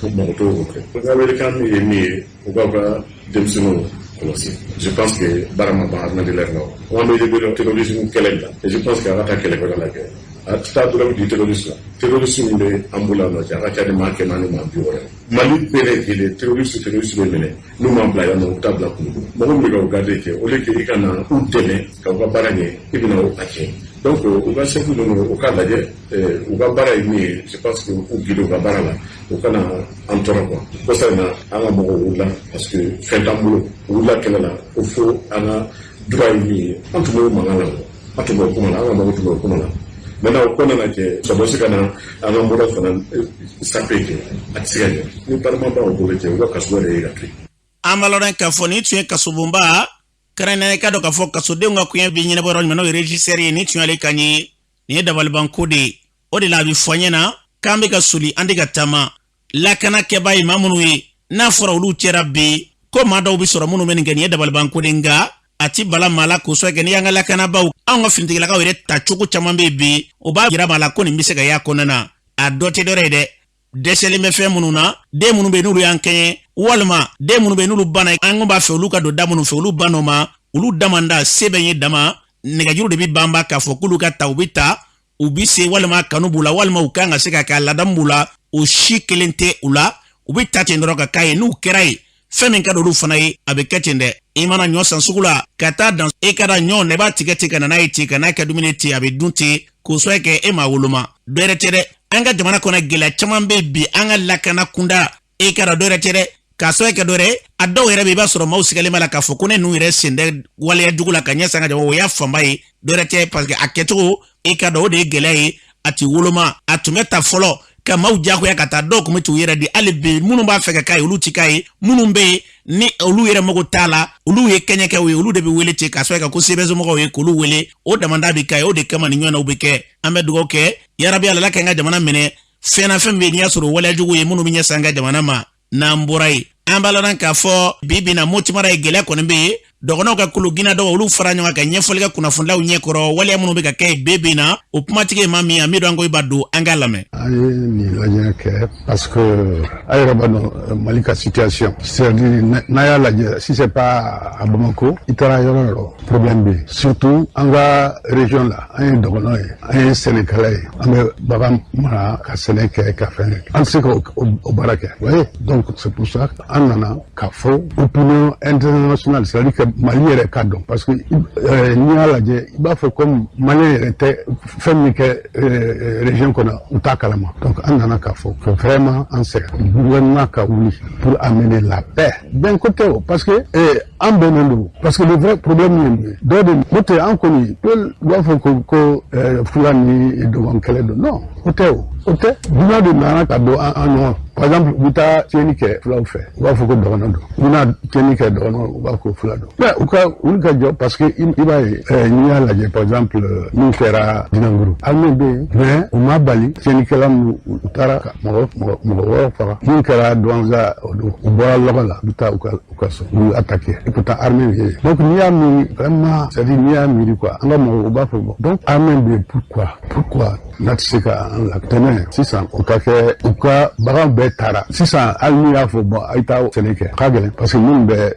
mɔgɔ t'o kɛ. U ka welekan min ye min ye, u k'aw ka denmisɛnninw kɔlɔsi. Je pense que baara ma ban armée de l'air la. An bɛ terrorisme kɛlɛ la, et je pense que a ka taa kɛlɛ wɛrɛ la kɛ, a tɛ taa drogue di terroriste la. Terroriste min bɛ an bolo yan nɔ cɛ, a ka ca ni maa 400 maa 60. Mali bɛɛ lajɛlen, terroriste bɛ minɛ, n'u ma bila yan nɔ, u bɛ taa bila Kulukoro. Mɔgɔ min bɛ ka o garde kɛ, au lieu que i ka na u dɛmɛ ka u ka baara ɲɛ, i bɛna o a tiɲɛ. Donc u ka chef ninnu, u k'a lajɛ u ka baara ye min ye. Je pense que u guider u ka baara la, u kana an tɔɔrɔ quoi. Kɔsa in na, an ka mɔgɔw wulila parce que fɛn t'an bolo. U wulila kɛlɛ la ko fo an ka droit ye min ye. An tun b'o mankan la, o an tun b'o kuma la, an ka mɔgɔw tun b'o kuma la. Maintenant, o ko nana kɛ sɔrɔdasi ka na an ka moral fana saper kɛ, a tɛ se ka ɲɛ ni barima b'aw bolo cɛ, u ka kaso de ye ka to yen. An b'a lɔn k'a fɔ nin tun ye kasobonba kɛrɛnkɛrɛnnen ka dɔn k'a fɔ kasodenw ka koɲɛ bɛ ɲɛnabɔ yɔrɔ jumɛn, n'o ye régisseur ye. Nin tun y'ale kan ye. Nin ye dabalibanko de ye. O de la a bɛ fɔ an ɲɛna k'an bɛ ka soli, an tɛ ka taama. Lakana kɛbaa ye maa minnu ye, n'a fɔra olu cɛra bi ko maa dɔw bɛ sɔrɔ minnu bɛ nin kɛ, nin ye dabalibanko de. Nka a ti bala maa la k'o sɔrɔ kɛ. N'i y'an ka lakanabaaw, anw ka finitigilakaw yɛrɛ ta cogo caman bɛ yen bi, o b'a yira maa la ko nin bɛ se ka y'a kɔnɔna na. A dɔ tɛ dɔwɛrɛ ye dɛ, dɛsɛlen bɛ fɛn minnu na, den minnu bɛ yen n'olu y'an kɛɲɛ, walima den minnu bɛ yen n'olu banna, an ko b'a fɛ olu ka don da minnu fɛ, olu ban'o ma, olu damanda se bɛ ye dama nɛgɛjuru de bɛ banba k'a fɔ k'olu ka ta, u bɛ ta, u bɛ se, walima kanu b'u la, walima u kan ka se ka kɛ a ladamu b'u la, o si kelen tɛ u la. U bɛ ta ten dɔrɔn ka k'a ye. N'u kɛra ye, fɛn min ka di olu fana ye, a bɛ kɛ ten dɛ. I mana ɲɔ san sugu la ka taa dan, e ka da ɲɔ na, i b'a tigɛ ten ka na n'a ye ten, ka n'a kɛ dumuni ten, a bɛ dun ten, k'o sɔrɔ kɛ e m'a woloma. Dɔ wɛrɛ tɛ dɛ, an ka jamana kɔnɔ gɛlɛya caman bɛ bi an ka lakana kunda, e ka da dɔ wɛrɛ tɛ dɛ, k'a sɔrɔ kɛ dɔ wɛrɛ. A dɔw yɛrɛ bɛ, i b'a sɔrɔ maaw sigalen b'a la k'a fɔ ko ne ninnu yɛrɛ sen tɛ waleya jugu la ka ɲɛsin an ka jamana. O y'a fanba ye, dɔ wɛrɛ tɛ, parce que a kɛcogo, e ka dɔn, o de ye gɛlɛya ye. A ti woloma. A tun bɛ ta fɔlɔ ka maaw diyagoya ka taa, dɔw tun bɛ t'u yɛrɛ di. Hali bi, minnu b'a fɛ ka k'a ye, olu ti k'a ye. Minnu bɛ yen ni olu yɛrɛ mago t'a la, olu ye kɛɲɛkɛw ye, olu de bɛ wele ten k'a sɔrɔ ka ko CBS mɔgɔw ye k'olu wele. O damanda bɛ k'a ye. O de kama ni ɲɔgɔnnaw bɛ kɛ. An bɛ dugawu kɛ, yarabi Ala k'an ka jamana minɛ fɛn na, fɛn bɛ yen n'i y'a sɔrɔ waleya jugu ye minnu bɛ ɲɛsin an ka jamana ma. N'an bɔra yen, an b'a lɔn k'a fɔ bi bi na, Moti mara ye, gɛlɛya kɔni bɛ yen. Dɔgɔnɔw ka kulu gina dɔw, olu fara ɲɔgɔn kan ka ɲɛfɔli kɛ kunnafonilaw ɲɛkɔrɔ, waleya minnu bɛ ka kɛ bi bi na. O kumatigi ye maa min ye, Amidu Angoyiba don, an k'a lamɛn. An ye nin lajɛ kɛ parce que a yɛrɛ b'a dɔn Mali ka situation, c'est à dire n'a y'a lajɛ, si c'est pas à Bamako, i taara yɔrɔ o yɔrɔ, problème bɛ yen, surtout an ka région la. An ye dɔgɔnɔ ye, an ye sɛnɛkɛla ye, an bɛ bagan mara ka sɛnɛ kɛ ka fɛn kɛ, an tɛ se ka o baara kɛ. Oui, donc c'est pour ça an nana k'a fɔ opinion internationale, c'est à dire que Mali yɛrɛ ka dɔn, parce que n'i y'a lajɛ, i b'a fɔ comme Malien yɛrɛ tɛ fɛn min kɛ région kɔnɔ, u t'a kalama. Donc an nana k'a fɔ que vraiment an sɛgɛn, gouvernement ka wuli pour amener la paix. Bɛn ko tɛ o, parce que an bɛnnen don, parce que le vrai problème ye mun ye? Dɔw de ko tɛ an kɔni b'a fɔ ko fula ni dɔgɔn kɛlɛ don. Non, o tɛ, o tɛ. Dunan de nana ka don an ɲɔgɔn. Par exemple, u bɛ taa tiɲɛni kɛ fulaw fɛ, u b'a fɔ ko dɔgɔnɔ don. U bɛna tiɲɛni kɛ dɔgɔnɔ, u b'a fɔ ko fula don. Mais u ka wuli ka jɔ, parce que i b'a ye, n'i y'a lajɛ, par exemple, min kɛra Dinanguru, armée bɛ yen, mais u ma bali tiɲɛnikɛla minnu, u taara ka mɔgɔ mɔgɔ wɔɔrɔ faga. Min kɛra Douentza, o don, u bɔra lɔgɔ la, u bɛ taa u ka so, u y'u attaqué, et pourtant armée bɛ yen. Donc n'i y'a miiri vraiment, c'est à dire n'i y'a miiri quoi, an ka mɔgɔw, u b'a fɔ bon, donc armée bɛ yen, pourquoi? N'a tɛ se ka an latɛmɛ sisan, o ka kɛ u ka bagan bɛɛ taara sisan. Hali n'u y'a fɔ bon, a ye taa sɛnɛ kɛ, a ka gɛlɛn, parce que minnu bɛ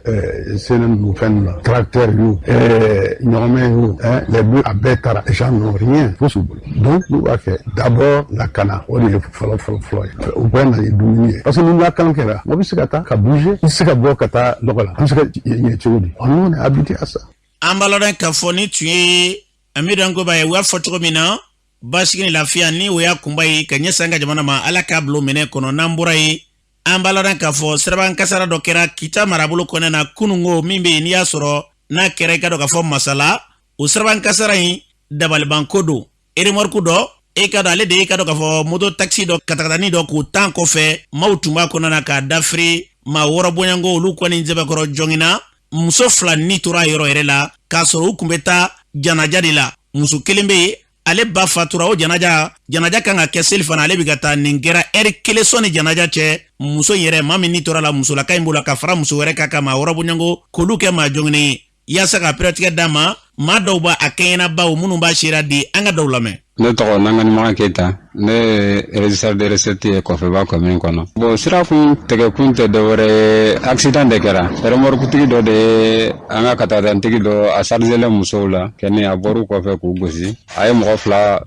sɛnɛ ninnu fɛn ninnu na, tracteur y'o, ɲɔgɔmɛ y'o, les bœufs, a bɛɛ taara. Les gens n'ont rien, fosi bolo. Donc n'u b'a kɛ, d'abord lakana, o de ye fɔlɔ fɔlɔ fɔlɔ ye. U bɛ na ni dumuni ye, parce que ni lakana kɛra, mɔgɔ bɛ se ka taa ka bouger, i tɛ se ka bɔ ka taa lɔgɔ la, an bɛ se ka ɲɛ cogo di? Nous, on est habitué à ça. An b'a lɔn k'a fɔ ni tun ye Amidu Ankoba ye, u y'a fɔ cogo min na, basigi ni lafiya ni o y'a kunba ye ka ɲɛsin an ka jamana ma, Ala k'a bila o minɛ kɔnɔ. N'an bɔra yen, an b'a lɔn k'a fɔ siraban kasara dɔ kɛra Kita marabolo kɔnɔna na kunungo min bɛ yen, n'i y'a sɔrɔ n'a kɛra, i ka dɔn k'a fɔ Masala, o siraban kasara in dabalibanko don. Eremɔriku dɔ, e ka dɔn ale de ye, ka dɔn k'a fɔ moto taxi dɔ katakatani dɔ k'o tan kɔfɛ, maaw tun b'a kɔnɔna na k'a dafiri, maa 6 bɔɲɔgɔnko, olu kɔni sɛbɛkɔrɔ jɔngina. Muso 2 ni tora yɔrɔ yɛrɛ la, k'a sɔrɔ u kun bɛ taa janaja de la. Muso kelen bɛ yen, ale ba fatura, o janaja kan ka kɛ seli fana, ale bɛ ka taa. Nin kɛra ɛri 1 sɔnni janaja cɛ. Muso in yɛrɛ, maa min ni tora la, musolaka in b'o la ka fara muso wɛrɛ kan, ka maa 6 bɔɲɔgɔnko k'olu kɛ maa jɔnginen ye. Yaasa ka pɛrɛtigɛ d'a ma, maa dɔw b'a a kɛɲɛnabaw minnu b'a seereya di, an ka dɔw lamɛn. Ne tɔgɔ Nanganimaga Keyita, ne ye régisseur de recette ye Kɔfɛba commune kɔnɔ. Bon, sira kun tigɛ kun tɛ dɔwɛrɛ ye, accident de kɛra. Remorque-tigi dɔ de ye an ka katakatantigi dɔ a chargelen musow la kɛni, a bɔr'u kɔfɛ k'u gosi. A ye mɔgɔ 2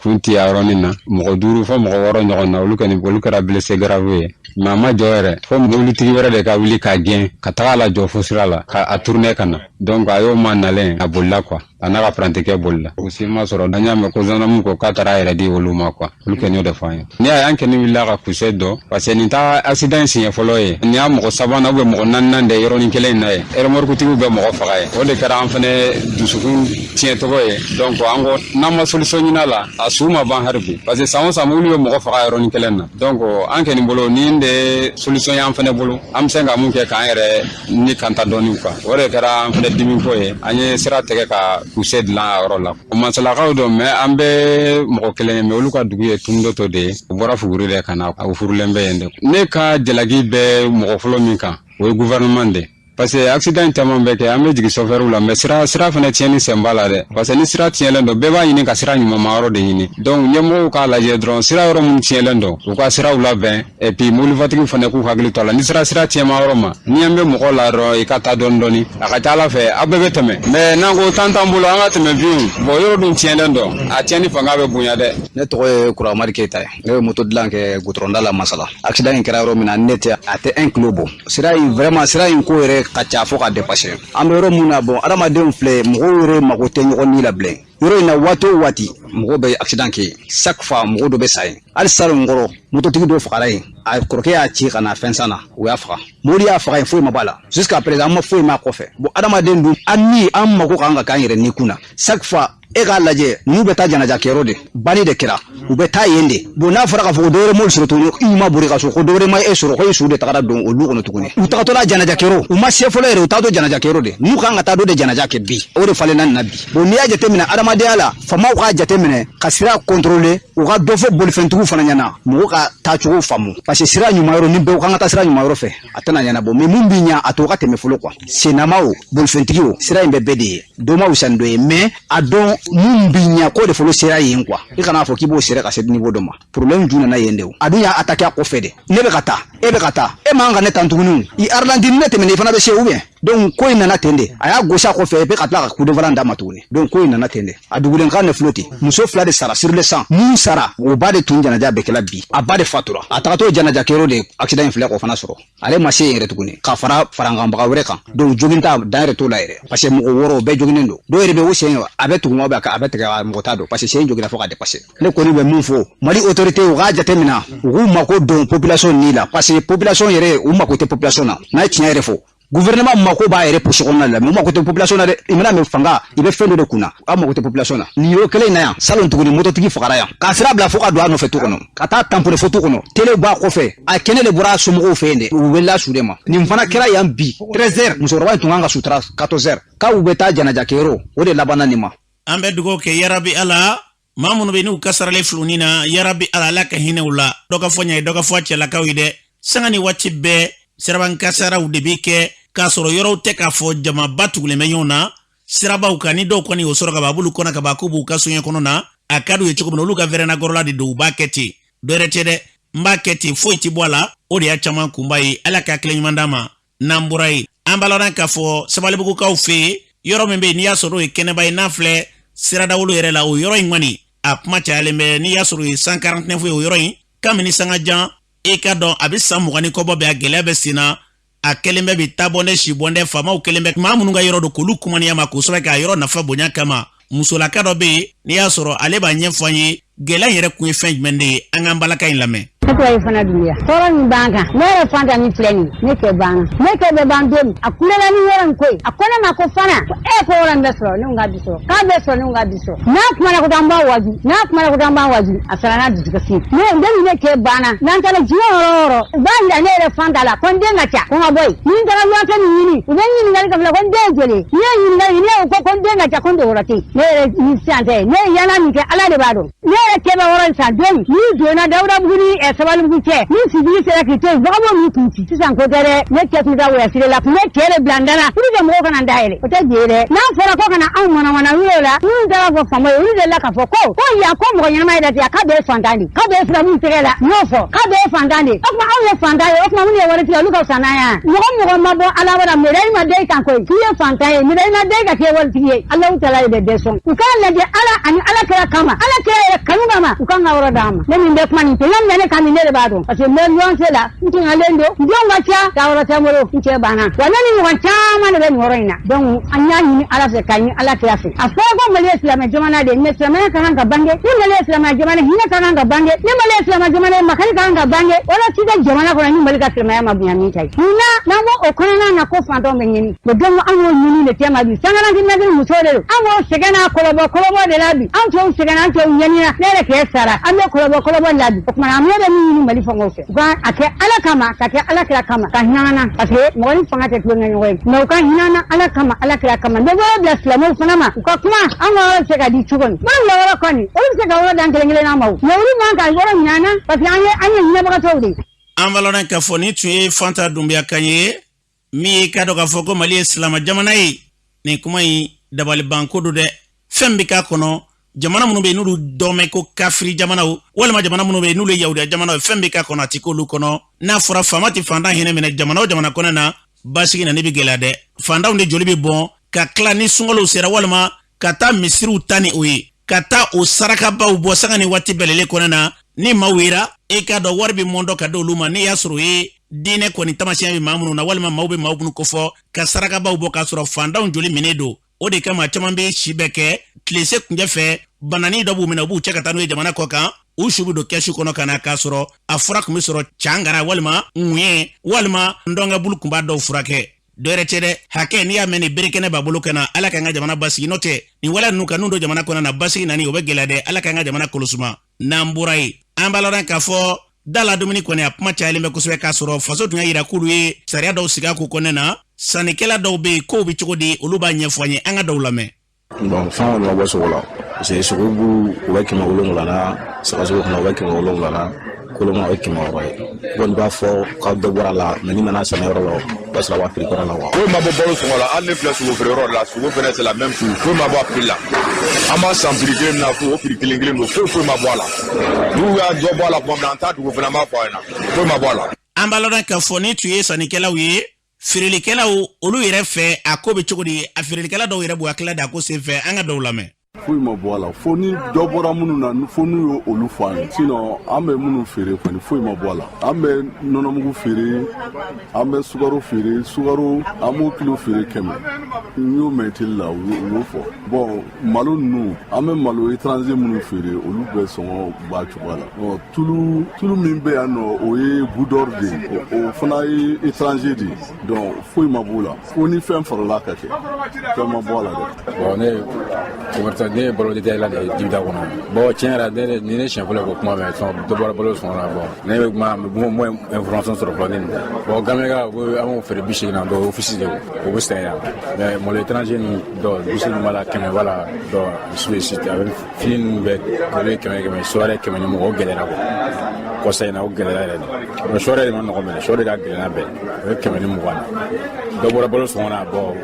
kun ci a yɔrɔnin na, mɔgɔ 5 fo mɔgɔ 6 ɲɔgɔn na, olu kɔni olu kɛra blessé grave ye. Mais a ma jɔ yɛrɛ, fo mobilitigi wɛrɛ de ka wuli k'a gɛn ka taga a lajɔ fo sira la ka a tourner ka na. Donc a y'o ma nalen, a bolila quoi, a n'a ka parantikɛ bolila. O si ma sɔrɔ, an y'a mɛn ko gendarme ko k'a taara a yɛrɛ di olu ma quoi. Olu kɔni y'o de fɔ an ye. N'i y'a ye an kɔni wulila ka kusɛ dɔn, parce que nin t'a accident in siɲɛ fɔlɔ ye. Nin y'a mɔgɔ sabanan ou bien mɔgɔ naaninan de yɔrɔnin kelen in na ye. Remorque-tigiw bɛ mɔgɔ faga ye, o de kɛra an fɛnɛ dusukun tiɲɛtɔgɔ ye. Donc an ko n'an ma solution ɲini a la, a su ma ban hali bi, parce que san o san mobili bɛ mɔgɔ faga yɔrɔnin kelen na. Donc an kɔni bolo, nin de ye solution ye an fɛnɛ bolo, an bɛ se ka mun kɛ k'an yɛrɛ ni kanta dɔɔni quoi. O de kɛra an fɛnɛ dimi ko ye, an ye sira tigɛ ka kusɛ dilan a yɔrɔ la. O masalakaw don, mais an bɛ mɔgɔ kelen ye, mais olu ka dugu ye Tundoto de ye. U bɔra Fuguri de ka na, u furulen bɛ yen de. Ne ka jalaki bɛ mɔgɔ fɔlɔ min kan, o ye gouvernement de, parce que accident caman bɛ kɛ, an bɛ jigin chauffeur la, mais sira fana tiɲɛni sen b'a la dɛ, parce que ni sira tiɲɛlen don, bɛɛ b'a ɲini ka sira ɲumanma yɔrɔ de ɲini. Donc ɲɛmɔgɔw k'a lajɛ dɔrɔn, sira yɔrɔ minnu tiɲɛlen don, u ka siraw labɛn, et puis mobilifatigiw fana k'u hakili to a la. Ni sira tiɲɛma yɔrɔ ma, ni an bɛ mɔgɔ la dɔrɔn, i ka taa dɔɔni dɔɔni, a ka ca ala fɛ aw bɛɛ bɛ tɛmɛ. Mais n'an ko tan t'an bolo, an ka tɛmɛ fiyewu, bon, yɔrɔ dun tiɲɛlen don, a tiɲɛni fanga bɛ bonya dɛ. Ne tɔgɔ ye Kuramari Keyita ye, ne bɛ moto dilan kɛ goudron da la Masala. Accident in kɛra yɔrɔ min na, ne tɛ a tɛ 1 kilo bɔ. Sira in vraiment, sira in ko yɛrɛ ka ca fo ka dépasser. An bɛ yɔrɔ mun na, bon, adamadenw filɛ, mɔgɔw yɛrɛ mago tɛ ɲɔgɔn ni la bilen. Yɔrɔ in na, waati o waati mɔgɔw bɛ accident kɛ, chaque fois mɔgɔ dɔ bɛ sa yen. Hali salon kɔrɔ, mototigi dɔ fagara yen, a kɔrɔkɛ y'a ci ka na fɛn san na, o y'a faga. Mobili y'a faga yen, foyi ma bɔ a la jusqu'à présent, an ma foyi m'a kɔfɛ. Bon, adamaden dun, an ni an mago kan ka k'an yɛrɛ ni kun na. Chaque fois e k'a lajɛ, n'u bɛ taa janaja kɛyɔrɔ de, banni de kɛra, u bɛ taa yen de. Bon, n'a fɔra k'a fɔ ko dɔwɛrɛ m'olu sɔrɔ tuguni, i ma bori ka so ko dɔwɛrɛ ma e sɔrɔ, ko e su de tagara don olu kɔnɔ tuguni. U tagatɔla janaja kɛyɔrɔ, u ma se fɔlɔ yɛrɛ, u t'a to janaja kɛyɔrɔ de, n'u kan ka taa dɔ de janaja kɛ bi, o de falenna nin na bi. Bon, n'i y'a jateminɛ adamadenya la, faamaw k'a jateminɛ ka sira contrôler, u ka dɔ fɔ bolifɛntigiw fana ɲɛna, mɔgɔw ka taacogo faamu, parce que sira ɲuman yɔrɔ ni bɛɛ kan ka taa sira ɲuman yɔrɔ fɛ, a tɛna ɲɛnabɔ. Mais mun b'i ɲa, a to ka tɛmɛ fɔlɔ quoi. Sennama o, bolifɛntigi o, sira in bɛ bɛɛ de ye, dɔ ma wusa ni dɔ ye, mais a dɔn mun b'i ɲa k'o de fɔlɔ sera yen quoi. I kana fɔ k'i b'o sera ka se niveau dɔ ma. Problème ju nana yen de, o a dun y'a attaqué a kɔfɛ de. Ne bɛ ka taa, e bɛ ka taa, e man ka ne tan tuguni, i ralenti, ni ne tɛmɛna, i fana bɛ se ou bien. Donc ko in nana ten de, a y'a gosi a kɔfɛ, e bɛ ka tila ka coup de volant d'a ma tuguni. Donc ko in nana ten de, a dugulen kan ne filɛ ten. Muso 2 de sara sur le champ. Mun sara, o ba de tun janaja bɛɛ kɛla bi, a ba de fatura. A tagatɔ janaja kɛyɔrɔ de, accident in filɛ k'o fana sɔrɔ. Ale ma se yen yɛrɛ tuguni ka fara farankanbaga wɛrɛ kan. Donc jogin ta dan yɛrɛ t'o la yɛrɛ, parce que mɔgɔ 6 bɛɛ joginen don. Dɔw yɛrɛ bɛ o sen a bɛ tugu, a bɛ tigɛ, mɔgɔ t'a dɔn, parce que sen joginna fo ka dépasser. Ne kɔni bɛ mun fɔ Mali autorité, u k'a jateminɛ, u k'u mako don population ni la, parce que population yɛrɛ, u mako tɛ population na. N'a ye tiɲɛ yɛrɛ fɔ, gouvernement mako b'a yɛrɛ poche kɔnɔna la, mais u mako tɛ population na dɛ. I mana mɛn fanga, i bɛ fɛn dɔ de kunna, aw mako tɛ population na. Nin yɔrɔ kelen in na yan, salon tuguni, mototigi fagara yan, k'a sira bila fo ka don a nɔfɛ tu kɔnɔ, ka taa tamponner fo tu kɔnɔ, télé b'a kɔfɛ, a kɛnɛ de bɔra a somɔgɔw fɛ yen de, u wulila su de ma. Nin fana kɛra yan bi 13 heures, musokɔrɔba in tun kan ka sutura 14 heures, k'aw bɛ taa janaja kɛyɔrɔ, o de labanna nin ma. An bɛ dugawu kɛ, yarabi Ala, maa minnu bɛ n'u kasaralen filuni na, yarabi Ala, Ala ka hinɛ u la. Dɔ ka fɔ ɲa ye, dɔ ka fɔ a cɛlakaw ye dɛ. Sanga ni waati bɛɛ siraban kasaraw de bɛ kɛ, k'a sɔrɔ yɔrɔw tɛ k'a fɔ jamaba tugulen bɛ ɲɔgɔn na sirabaw kan. Ni dɔw kɔni y'o sɔrɔ ka ban, a b'olu kɔnɔ ka ban k'u b'u ka soɲɛ kɔnɔ na. A ka d'u ye cogo min na, olu ka vɛrɛnagɔrɔla de don, u b'a kɛ ten. Dɔ wɛrɛ tɛ dɛ, n b'a kɛ ten, foyi ti bɔ a la. O de y'a caman kunba ye. Ala ka hakili ɲuman d'an ma. N'an bɔra yen, an b'a lɔn k'a fɔ Sabalibugukaw fɛ yen, yɔrɔ min bɛ yen n'i y'a sɔrɔ o ye kɛnɛba ye, n'a filɛ siradawolo yɛrɛ la, o yɔrɔ in kɔni a kuma cayalen bɛ. N'i y'a sɔrɔ o ye 149 ye, o yɔrɔ in kabini sanga jan, e k'a dɔn a bɛ san 20 ni kɔ bɔ bɛ, a gɛlɛya bɛ sen na. A kɛlen bɛ bi tabɔndɛ sibɔndɛ. Faamaw kɛlen bɛ maa minnu ka yɔrɔ don k'olu kumaniya ma kosɛbɛ k'a yɔrɔ nafa bonya kama. Musolaka dɔ bɛ yen, n'i y'a sɔrɔ ale b'a ɲɛfɔ an ye gɛlɛya in yɛrɛ kun ye fɛn jumɛn de ye. An k'an balaka in lamɛn. Ne tɔgɔ ye Fana Dunbiya. Tɔɔrɔ min b'an kan, ne yɛrɛ Fanta min filɛ nin ye, ne cɛ banna. Ne cɛ bɛ ban don min, a kulela ni yɔrɔ in ko ye. A ko ne ma ko Fana, ko e ko yɔrɔ in bɛ sɔrɔ, ne ko k'a bi sɔrɔ. K'a bɛ sɔrɔ, ne ko k'a bi sɔrɔ. N'a kumana ko an b'a waju, n'a kumana ko an b'a waju, a sara n'a dusukasi. Ne den ne cɛ banna, n'an taara diɲɛ yɔrɔ o yɔrɔ, u b'a yira ne yɛrɛ Fanta la ko n den ka ca, ko n ka bɔ yen. Ni n taara luwanse min ɲini, u bɛ n ɲininkali kɛ fɔlɔ ko n den ye joli ye. N'i ye ɲininkali, ne ko ko n den ka ca, ko n dogoyɔrɔ tɛ yen. Ne yɛrɛ ni sisan tɛ, ne ye yaala min kɛ, Ala de b'a dɔn. Ne yɛrɛ cɛ bɛ yɔrɔ in san don min, n'i donna Dawudabugu ni Sabalibugu cɛ, ni sibiri sera k'i to yen, baganbo min kun ci, sisan ko tɛ dɛ. Ne cɛ tun bɛ taa wɔyasire la, tun bɛ cɛ de bila n da la pour que mɔgɔw kana n da yɛlɛ. O tɛ bi ye dɛ. N'a fɔra ko ka na anw manamana yɔrɔ la, minnu taara fɔ faama ye, olu delila k'a fɔ ko yan ko mɔgɔ ɲɛnama yɛrɛ tɛ yan, k'a bɛɛ ye fantan de ye, k'a bɛɛ ye furabu tɛgɛ la. N y'o fɔ, k'a bɛɛ ye fantan de ye. O tuma anw ye fantan ye, o tuma minnu ye waritigi ye, olu ka fisa n'an ye wa? Mɔgɔ mɔgɔ ma bɔ Ala wara, médaille ma da i kan koyi k'i ye fantan ye, médaille ma da i kan k'i ye waritigi ye. Alahu taala ye bɛ bɛɛ sɔn. U k'a lajɛ Ala ani Ala kira kama, Ala kira yɛrɛ kanu kama, u kan ka yɔrɔ d'an ma. Ne min bɛ kuma nin tɔɲɔ minɛ ne kan nin, ne de b'a dɔn, parce que n bɛ luwanse la, n tɔɲɔlen don, n denw ka ca, taayɔrɔ tɛ n bolo, n cɛ banna. Wa ne ni ɲɔgɔn caman de bɛ nin yɔrɔ in na. Donc an y'a ɲini Ala fɛ k'a ɲini Ala kira fɛ. A fɔra ko Mali ye silamɛ jamana de ye, mais silamɛya ka kan ka bange. Ni Mali ye silamɛ jamana, hinɛ ka kan ka bange. Ni Mali ye silamɛ jamana ye, makari ka kan ka bange. O la si tɛ jamana kɔnɔ ni Mali ka silamɛya ma bonya min ta ye. Mun na n'an b'o o kɔnɔna na ko fantanw bɛ ɲini? Mais donc an y'o ɲini de tɛ ma bi. 149 musow de don. An b'o sɛgɛn n'a kɔlɔbɔ kɔlɔbɔ de la bi. An cɛw sɛgɛnna, an cɛw ɲɛnina. Ne yɛrɛ cɛ sara, an bɛ kɔlɔbɔ kɔlɔbɔ de la bi. O tuma na, ne bɛ min ɲini Mali faamaw fɛ, u ka a kɛ Ala kama, ka kɛ Ala kira kama, ka hinɛ an na, parce que mɔgɔ ni fanga tɛ tulonkɛ ɲɔgɔn ye. Mais u ka hinɛ an na Ala kama, Ala kira kama. N bɛ wele bila silamɛw fana ma, u ka kuma an ka yɔrɔ bɛ se ka di cogo min. Minnu bila yɔrɔ kɔni, olu bɛ se ka yɔrɔ d'an kelen kelenna ma o. Mais olu man ka yɔrɔ minɛ an na, parce que an ye hinɛbagatɔw de ye. An b'a lɔn k'a fɔ nin tun ye Fanta Dunbiya kan ye, min ye k'a dɔn k'a fɔ ko Mali ye silama jamana ye. Nin kuma in dabalibanko don dɛ. Fɛn bɛ k'a kɔnɔ, jamana minnu bɛ yen n'olu dɔn bɛ ko kafiri jamanaw, walima jamana minnu bɛ yen n'olu ye yahudiya jamanaw ye, fɛn bɛ k'a kɔnɔ a ti k'olu kɔnɔ. N'a fɔra faama tɛ fantan hinɛ minɛ jamana o jamana kɔnɔ na, basigi nani bɛ gɛlɛya dɛ. Fantanw de joli bɛ bɔn ka tila ni sunkalow sera, walima ka taa misiriw ta ni o ye, ka taa o sarakabaw bɔ sanga ni waati bɛlɛlen kɔnɔ na. Ni maaw yera, e k'a dɔn wari bɛ mɔndɔ ka di olu ma. N'i y'a sɔrɔ o ye diinɛ kɔni taamasiyɛn bɛ maa minnu na, walima maaw bɛ maaw minnu kofɔ ka sarakabaw bɔ k'a sɔrɔ fantanw joli minen don. O de kama caman bɛ si bɛɛ kɛ tilese kunjɛ fɛ, banani dɔ b'u minɛ, u b'u cɛ ka taa n'u ye jamana kɔ kan, u su bɛ don kɛsu kɔnɔ ka na, k'a sɔrɔ a fura tun bɛ sɔrɔ cangara walima ŋuɲɛ walima ndɔnkɛbulu tun b'a dɔw furakɛ. Dɔ wɛrɛ tɛ dɛ, hakɛ n'i y'a mɛn nin bere kɛnɛ b'a bolo ka na. Ala k'an ka jamana basigi, n'o tɛ nin waleya ninnu ka n'u don jamana kɔnɔ na, basigi nani o bɛ gɛlɛya dɛ. Ala k'an ka jamana kolosuma. N'an bɔra yen, an b'a lɔn k'a fɔ da la dumuni kɔni a kuma cayalen bɛ kosɛbɛ, k'a sɔrɔ faso tun y'a yira k'olu ye sariya dɔw sigi a ko kɔnɛ na. Sannikɛla dɔw bɛ yen, kow bɛ cogo di, olu b'a ɲɛfɔ an ye. An ka dɔw lamɛn. Bon, fɛn kɔni ma bɔ sogo la, parce que sogo bulu u bɛ 700 na, sagasogo fana u bɛ 700 na, koloma o ye 600 ye. Kɔni b'a fɔ ka dɔ bɔra a la, mais n'i nana sɛnɛ yɔrɔ la, o b'a sɔrɔ a b'a prix kɔrɔ la quoi. Foyi ma bɔ balo sɔngɔ la. Hali ne filɛ sogo feere yɔrɔ la, sogo fɛnɛ c'est la même chose, foyi ma bɔ a prix la. An b'a san prix kelen min na, fo o prix kelen kelen don, foyi foyi ma bɔ a la. N'u y'a dɔ bɔ a la tuma min na, an t'a dogo fɛnɛ, an b'a fɔ a ɲɛna, foyi ma bɔ a la. An b'a lɔn k'a fɔ nin tun ye sannikɛlaw ye. Feerelikɛlaw olu yɛrɛ fɛ, a ko bɛ cogo di? A feerelikɛla dɔw yɛrɛ b'u hakilila da ko senfɛ. An ka dɔw lamɛn. Foyi ma bɔ a la, fo ni dɔ bɔra minnu na, fo n'u ye olu fɔ an ye. Sinon an bɛ minnu feere kɔni, foyi ma bɔ a la. An bɛ nɔnɔmugu feere, an bɛ sukaro feere. Sukaro an b'o kilo feere 100. N y'o mɛn télé la, u y'o fɔ. Bon, malo ninnu, an bɛ malo étranger minnu feere, olu bɛɛ sɔngɔ b'a cogoya la. Tulu, tulu min bɛ yan nɔ, o ye Budor de ye, o fana ye étranger de ye. Donc foyi ma b'o la, fo ni fɛn farala ka kɛ, fɛn ma bɔ a la dɛ. Bon, ne ye commerçant, ne ye balo détaillant de ye Jibida kɔnɔ. Bon, tiɲɛ yɛrɛ, ne ni ne siɲɛ fɔlɔ ko kuma mɛn sɔn dɔ bɔra balo sɔngɔ la. Bon, ne bɛ kuma mo information sɔrɔ fɔlɔ ne nin. Bon, gamɛga an b'o feere 80 na, dɔw office de o bɛ san yan, mais malo étranger ninnu dɔw 80 b'a la, 100 b'a la, dɔw ainsi de suite. A bɛ fini ninnu bɛɛ, olu ye 100 100, sɔrɛ 120, o gɛlɛyara quoi. Kɔsa in na, o gɛlɛyara yɛrɛ de. Bon, sɔrɛ de ma nɔgɔ minɛ, sɔ de ka gɛlɛn n'a bɛɛ, o ye 120 de. Dɔ bɔra balo sɔngɔ na, bon,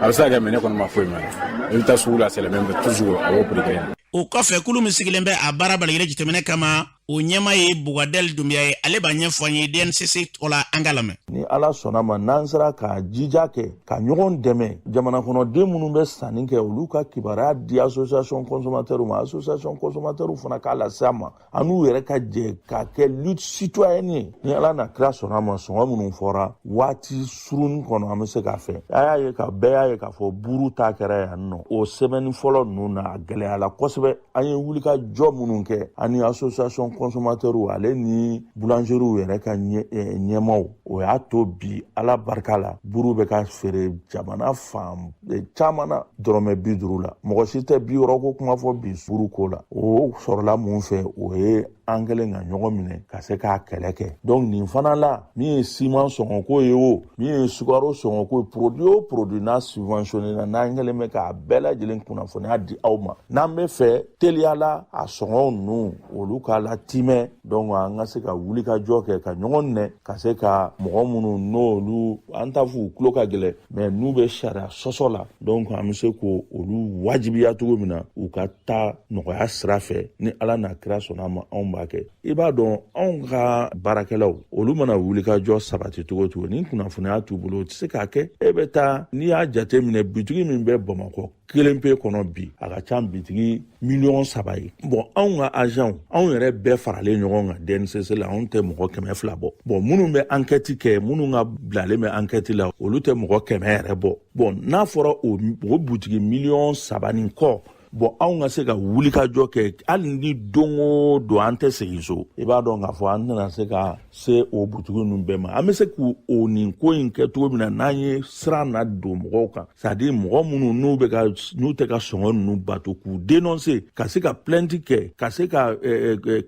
a bɛ se ka kɛ, mais ne kɔni ma foyi mɛn. I bɛ taa sugu la, c'est le même toujours, a b'o prix kelen. O kɔfɛ, kulu min sigilen bɛ a baara bɛɛ lajɛlen jateminɛ kama, o ɲɛmaa ye Bugadɛli Dunbiya ye. Ale b'a ɲɛfɔ an ye DNCC tɔgɔ la. An k'a lamɛn. Ni Ala sɔnna ma, n'an sera ka jija kɛ ka ɲɔgɔn dɛmɛ, jamana kɔnɔden minnu bɛ sanni kɛ, olu ka kibaruya di association consommateur ma, association consommateur fana k'a lase an ma, an n'u yɛrɛ ka jɛ k'a kɛ lutte citoyenne ye. Ni Ala n'a kira sɔnna ma, sɔngɔ minnu fɔra, waati surunnin kɔnɔ an bɛ se k'a fɛ. A y'a ye ka bɛɛ y'a ye k'a fɔ buru ta kɛra yan nɔ, o semaine fɔlɔ ninnu na, a gɛlɛyala kosɛbɛ. An ye wulikajɔ minnu kɛ ani association consommateur ale ni boulangerie yɛrɛ ka ɲɛmaaw, o y'a to bi, Ala barika la, buru bɛ ka feere jamana fan caman na dɔrɔmɛ 50 la. Mɔgɔ si tɛ 60 ko kuma fɔ bi buru ko la. O sɔrɔla mun fɛ? O ye an kɛlen ka ɲɔgɔn minɛ ka se k'a kɛlɛ kɛ. Donc nin fana la, min ye siman sɔngɔko ye, o min ye sukaro sɔngɔko ye, produit o produit n'a subventionné na, n'an kɛlen bɛ k'a bɛɛ lajɛlen kunnafoniya di aw ma, n'an bɛ fɛ teliya la a sɔngɔ ninnu olu k'a latimɛ, donc an ka se ka wulikajɔ kɛ ka ɲɔgɔn minɛ ka se ka mɔgɔ minnu n'olu, an t'a fɔ u tulo ka gɛlɛn, mais n'u bɛ sariya sɔsɔ la, donc an bɛ se k'olu wajibiya cogo min na u ka taa nɔgɔya sira fɛ. Ni Ala n'a kira sɔnna a ma, anw b'a kɛ. I b'a dɔn, anw ka baarakɛlaw, olu mana wulikajɔ sabati cogo cogo, ni kunnafoniya t'u bolo, u tɛ se k'a kɛ. E bɛ taa, n'i y'a jate minɛ, bitigi min bɛ Bamakɔ kelen pe kɔnɔ bi, a ka ca bitigi 3 miliyɔn ye. Bon, anw ka agentw, anw yɛrɛ bɛɛ faralen ɲɔgɔn kan DNCC la, anw tɛ mɔgɔ 200 bɔ. Bon, minnu bɛ enquête kɛ, minnu ka bilalen bɛ enquête la, olu tɛ mɔgɔ 100 yɛrɛ bɔ. Bon, n'a fɔra o butigi 3 miliyɔn ni kɔ, bon, anw ka se ka wulikajɔ kɛ, hali ni don o don an tɛ segin so, i b'a dɔn k'a fɔ an tɛna se ka se o butigi ninnu bɛɛ ma. An bɛ se k'o nin ko in kɛ cogo min na, n'an ye sira na don mɔgɔw kan, c'est à dire mɔgɔ minnu n'u bɛ ka n'u tɛ ka sɔngɔ ninnu bato, k'u dénoncer, ka se ka plainte kɛ, ka se ka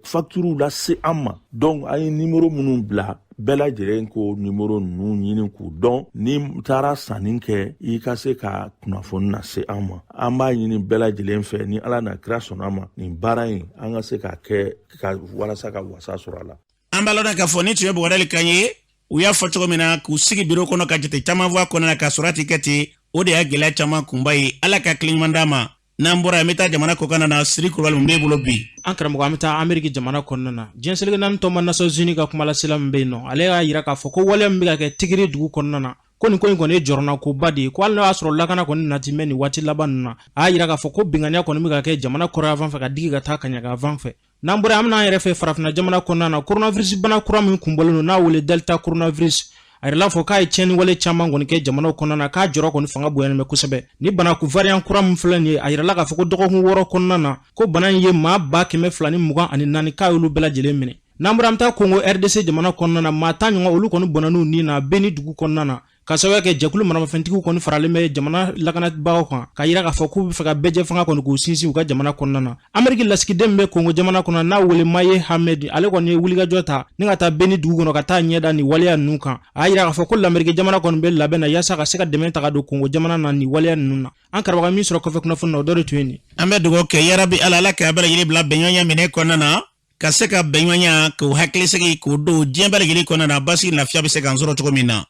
facture lase an ma. Donc an ye numéro minnu bila, bɛɛ lajɛlen ko nimoro ninnu ɲini k'u dɔn, ni taara sanni kɛ, i ka se ka kunnafoni lase an ma. An b'a ɲini bɛɛ lajɛlen fɛ, ni Ala n'a kira sɔnna ma, nin baara in, an ka se k'a kɛ ka walasa ka wasa sɔrɔ a la. An b'a lɔn k'a fɔ ni tun ye Bɔgɔdali kan ye. U y'a fɔ cogo min na, k'u sigi biro kɔnɔ ka jate caman fɔ a kɔnɔ na, k'a sɔrɔ a ti kɛ ten, o de y'a gɛlɛya caman kunba ye. Ala ka tile ɲuman d'a ma. N'an bɔra yan, an bɛ taa jamana kɔkan na. Siri Kulubali, mun b'e bolo bi? An karamɔgɔ, an bɛ taa Ameriki jamana kɔnɔna na. Diɲɛ seleke naani tɔnba Nations Unies ka kumalasela min bɛ yen nɔ, ale y'a yira k'a fɔ ko waleya min bɛ ka kɛ Tigiri dugu kɔnɔna na, ko nin ko in kɔni ye jɔrɔnakoba de ye, ko hali n'a y'a sɔrɔ lakana kɔni nati mɛn nin waati laban ninnu na. A y'a yira k'a fɔ ko binkanniya kɔni bɛ ka kɛ jamana kɔrɔyanfan fɛ ka digi ka taa kaɲagayanfan fɛ. N'an bɔra, an bɛna an yɛrɛ fɛ farafinna jamana kɔnɔna na. Coronavirus bana kura min kunbɔlen don n'a wele Delta coronavirus, a yɛrɛ fɔ k'a ye tiɲɛni wale caman kɔni kɛ jamanaw kɔnɔna na, k'a jɔrɔ kɔni fanga bonyalen bɛ kosɛbɛ. Ni bana variant kura min filɛ nin ye, a yirala k'a fɔ ko dɔgɔkun 6 kɔnɔna na, ko bana in ye maa 224,000 k'a y'olu bɛɛ lajɛlen minɛ. N'an bɔra, an bɛ taa Kongo RDC jamana kɔnɔna na. Maa 10 ɲɔgɔn, olu kɔni bɔnna ni na Beni dugu kɔnɔna na, ka sababu kɛ jɛkulu maramafɛntigiw kɔni faralen bɛ jamana lakanabagaw kan, ka yira k'a fɔ k'u bɛ fɛ ka bɛɛjɛ fanga kɔni k'u sinsin u ka jamana kɔnɔna na. Ameriki lasigiden min bɛ Kongo jamana kɔnɔ n'a wele Maye Hamed, ale kɔni ye wulikajɔ ta ni ka taa Beni dugu kɔnɔ ka taa ɲɛda nin waleya ninnu kan. A y'a yira k'a fɔ ko Lamɛriki jamana kɔni bɛ labɛn na yaasa ka se ka dɛmɛ ta ka don Kongo jamana na nin waleya ninnu na. An karamɔgɔ, min sɔrɔ kɔfɛ kunnafoni na, o dɔ de tun ye nin. An bɛ dugawu kɛ, yarabi Ala, Ala k'a bɛɛ lajɛlen bila bɛnɲɔgɔnya minɛ kɔnɔna na, ka se ka bɛnɲɔgɔnya k'o hakilisigi k'o don diɲɛ bɛɛ lajɛlen kɔnɔna na, basi lafiya bɛ se k'an sɔrɔ cogo min na.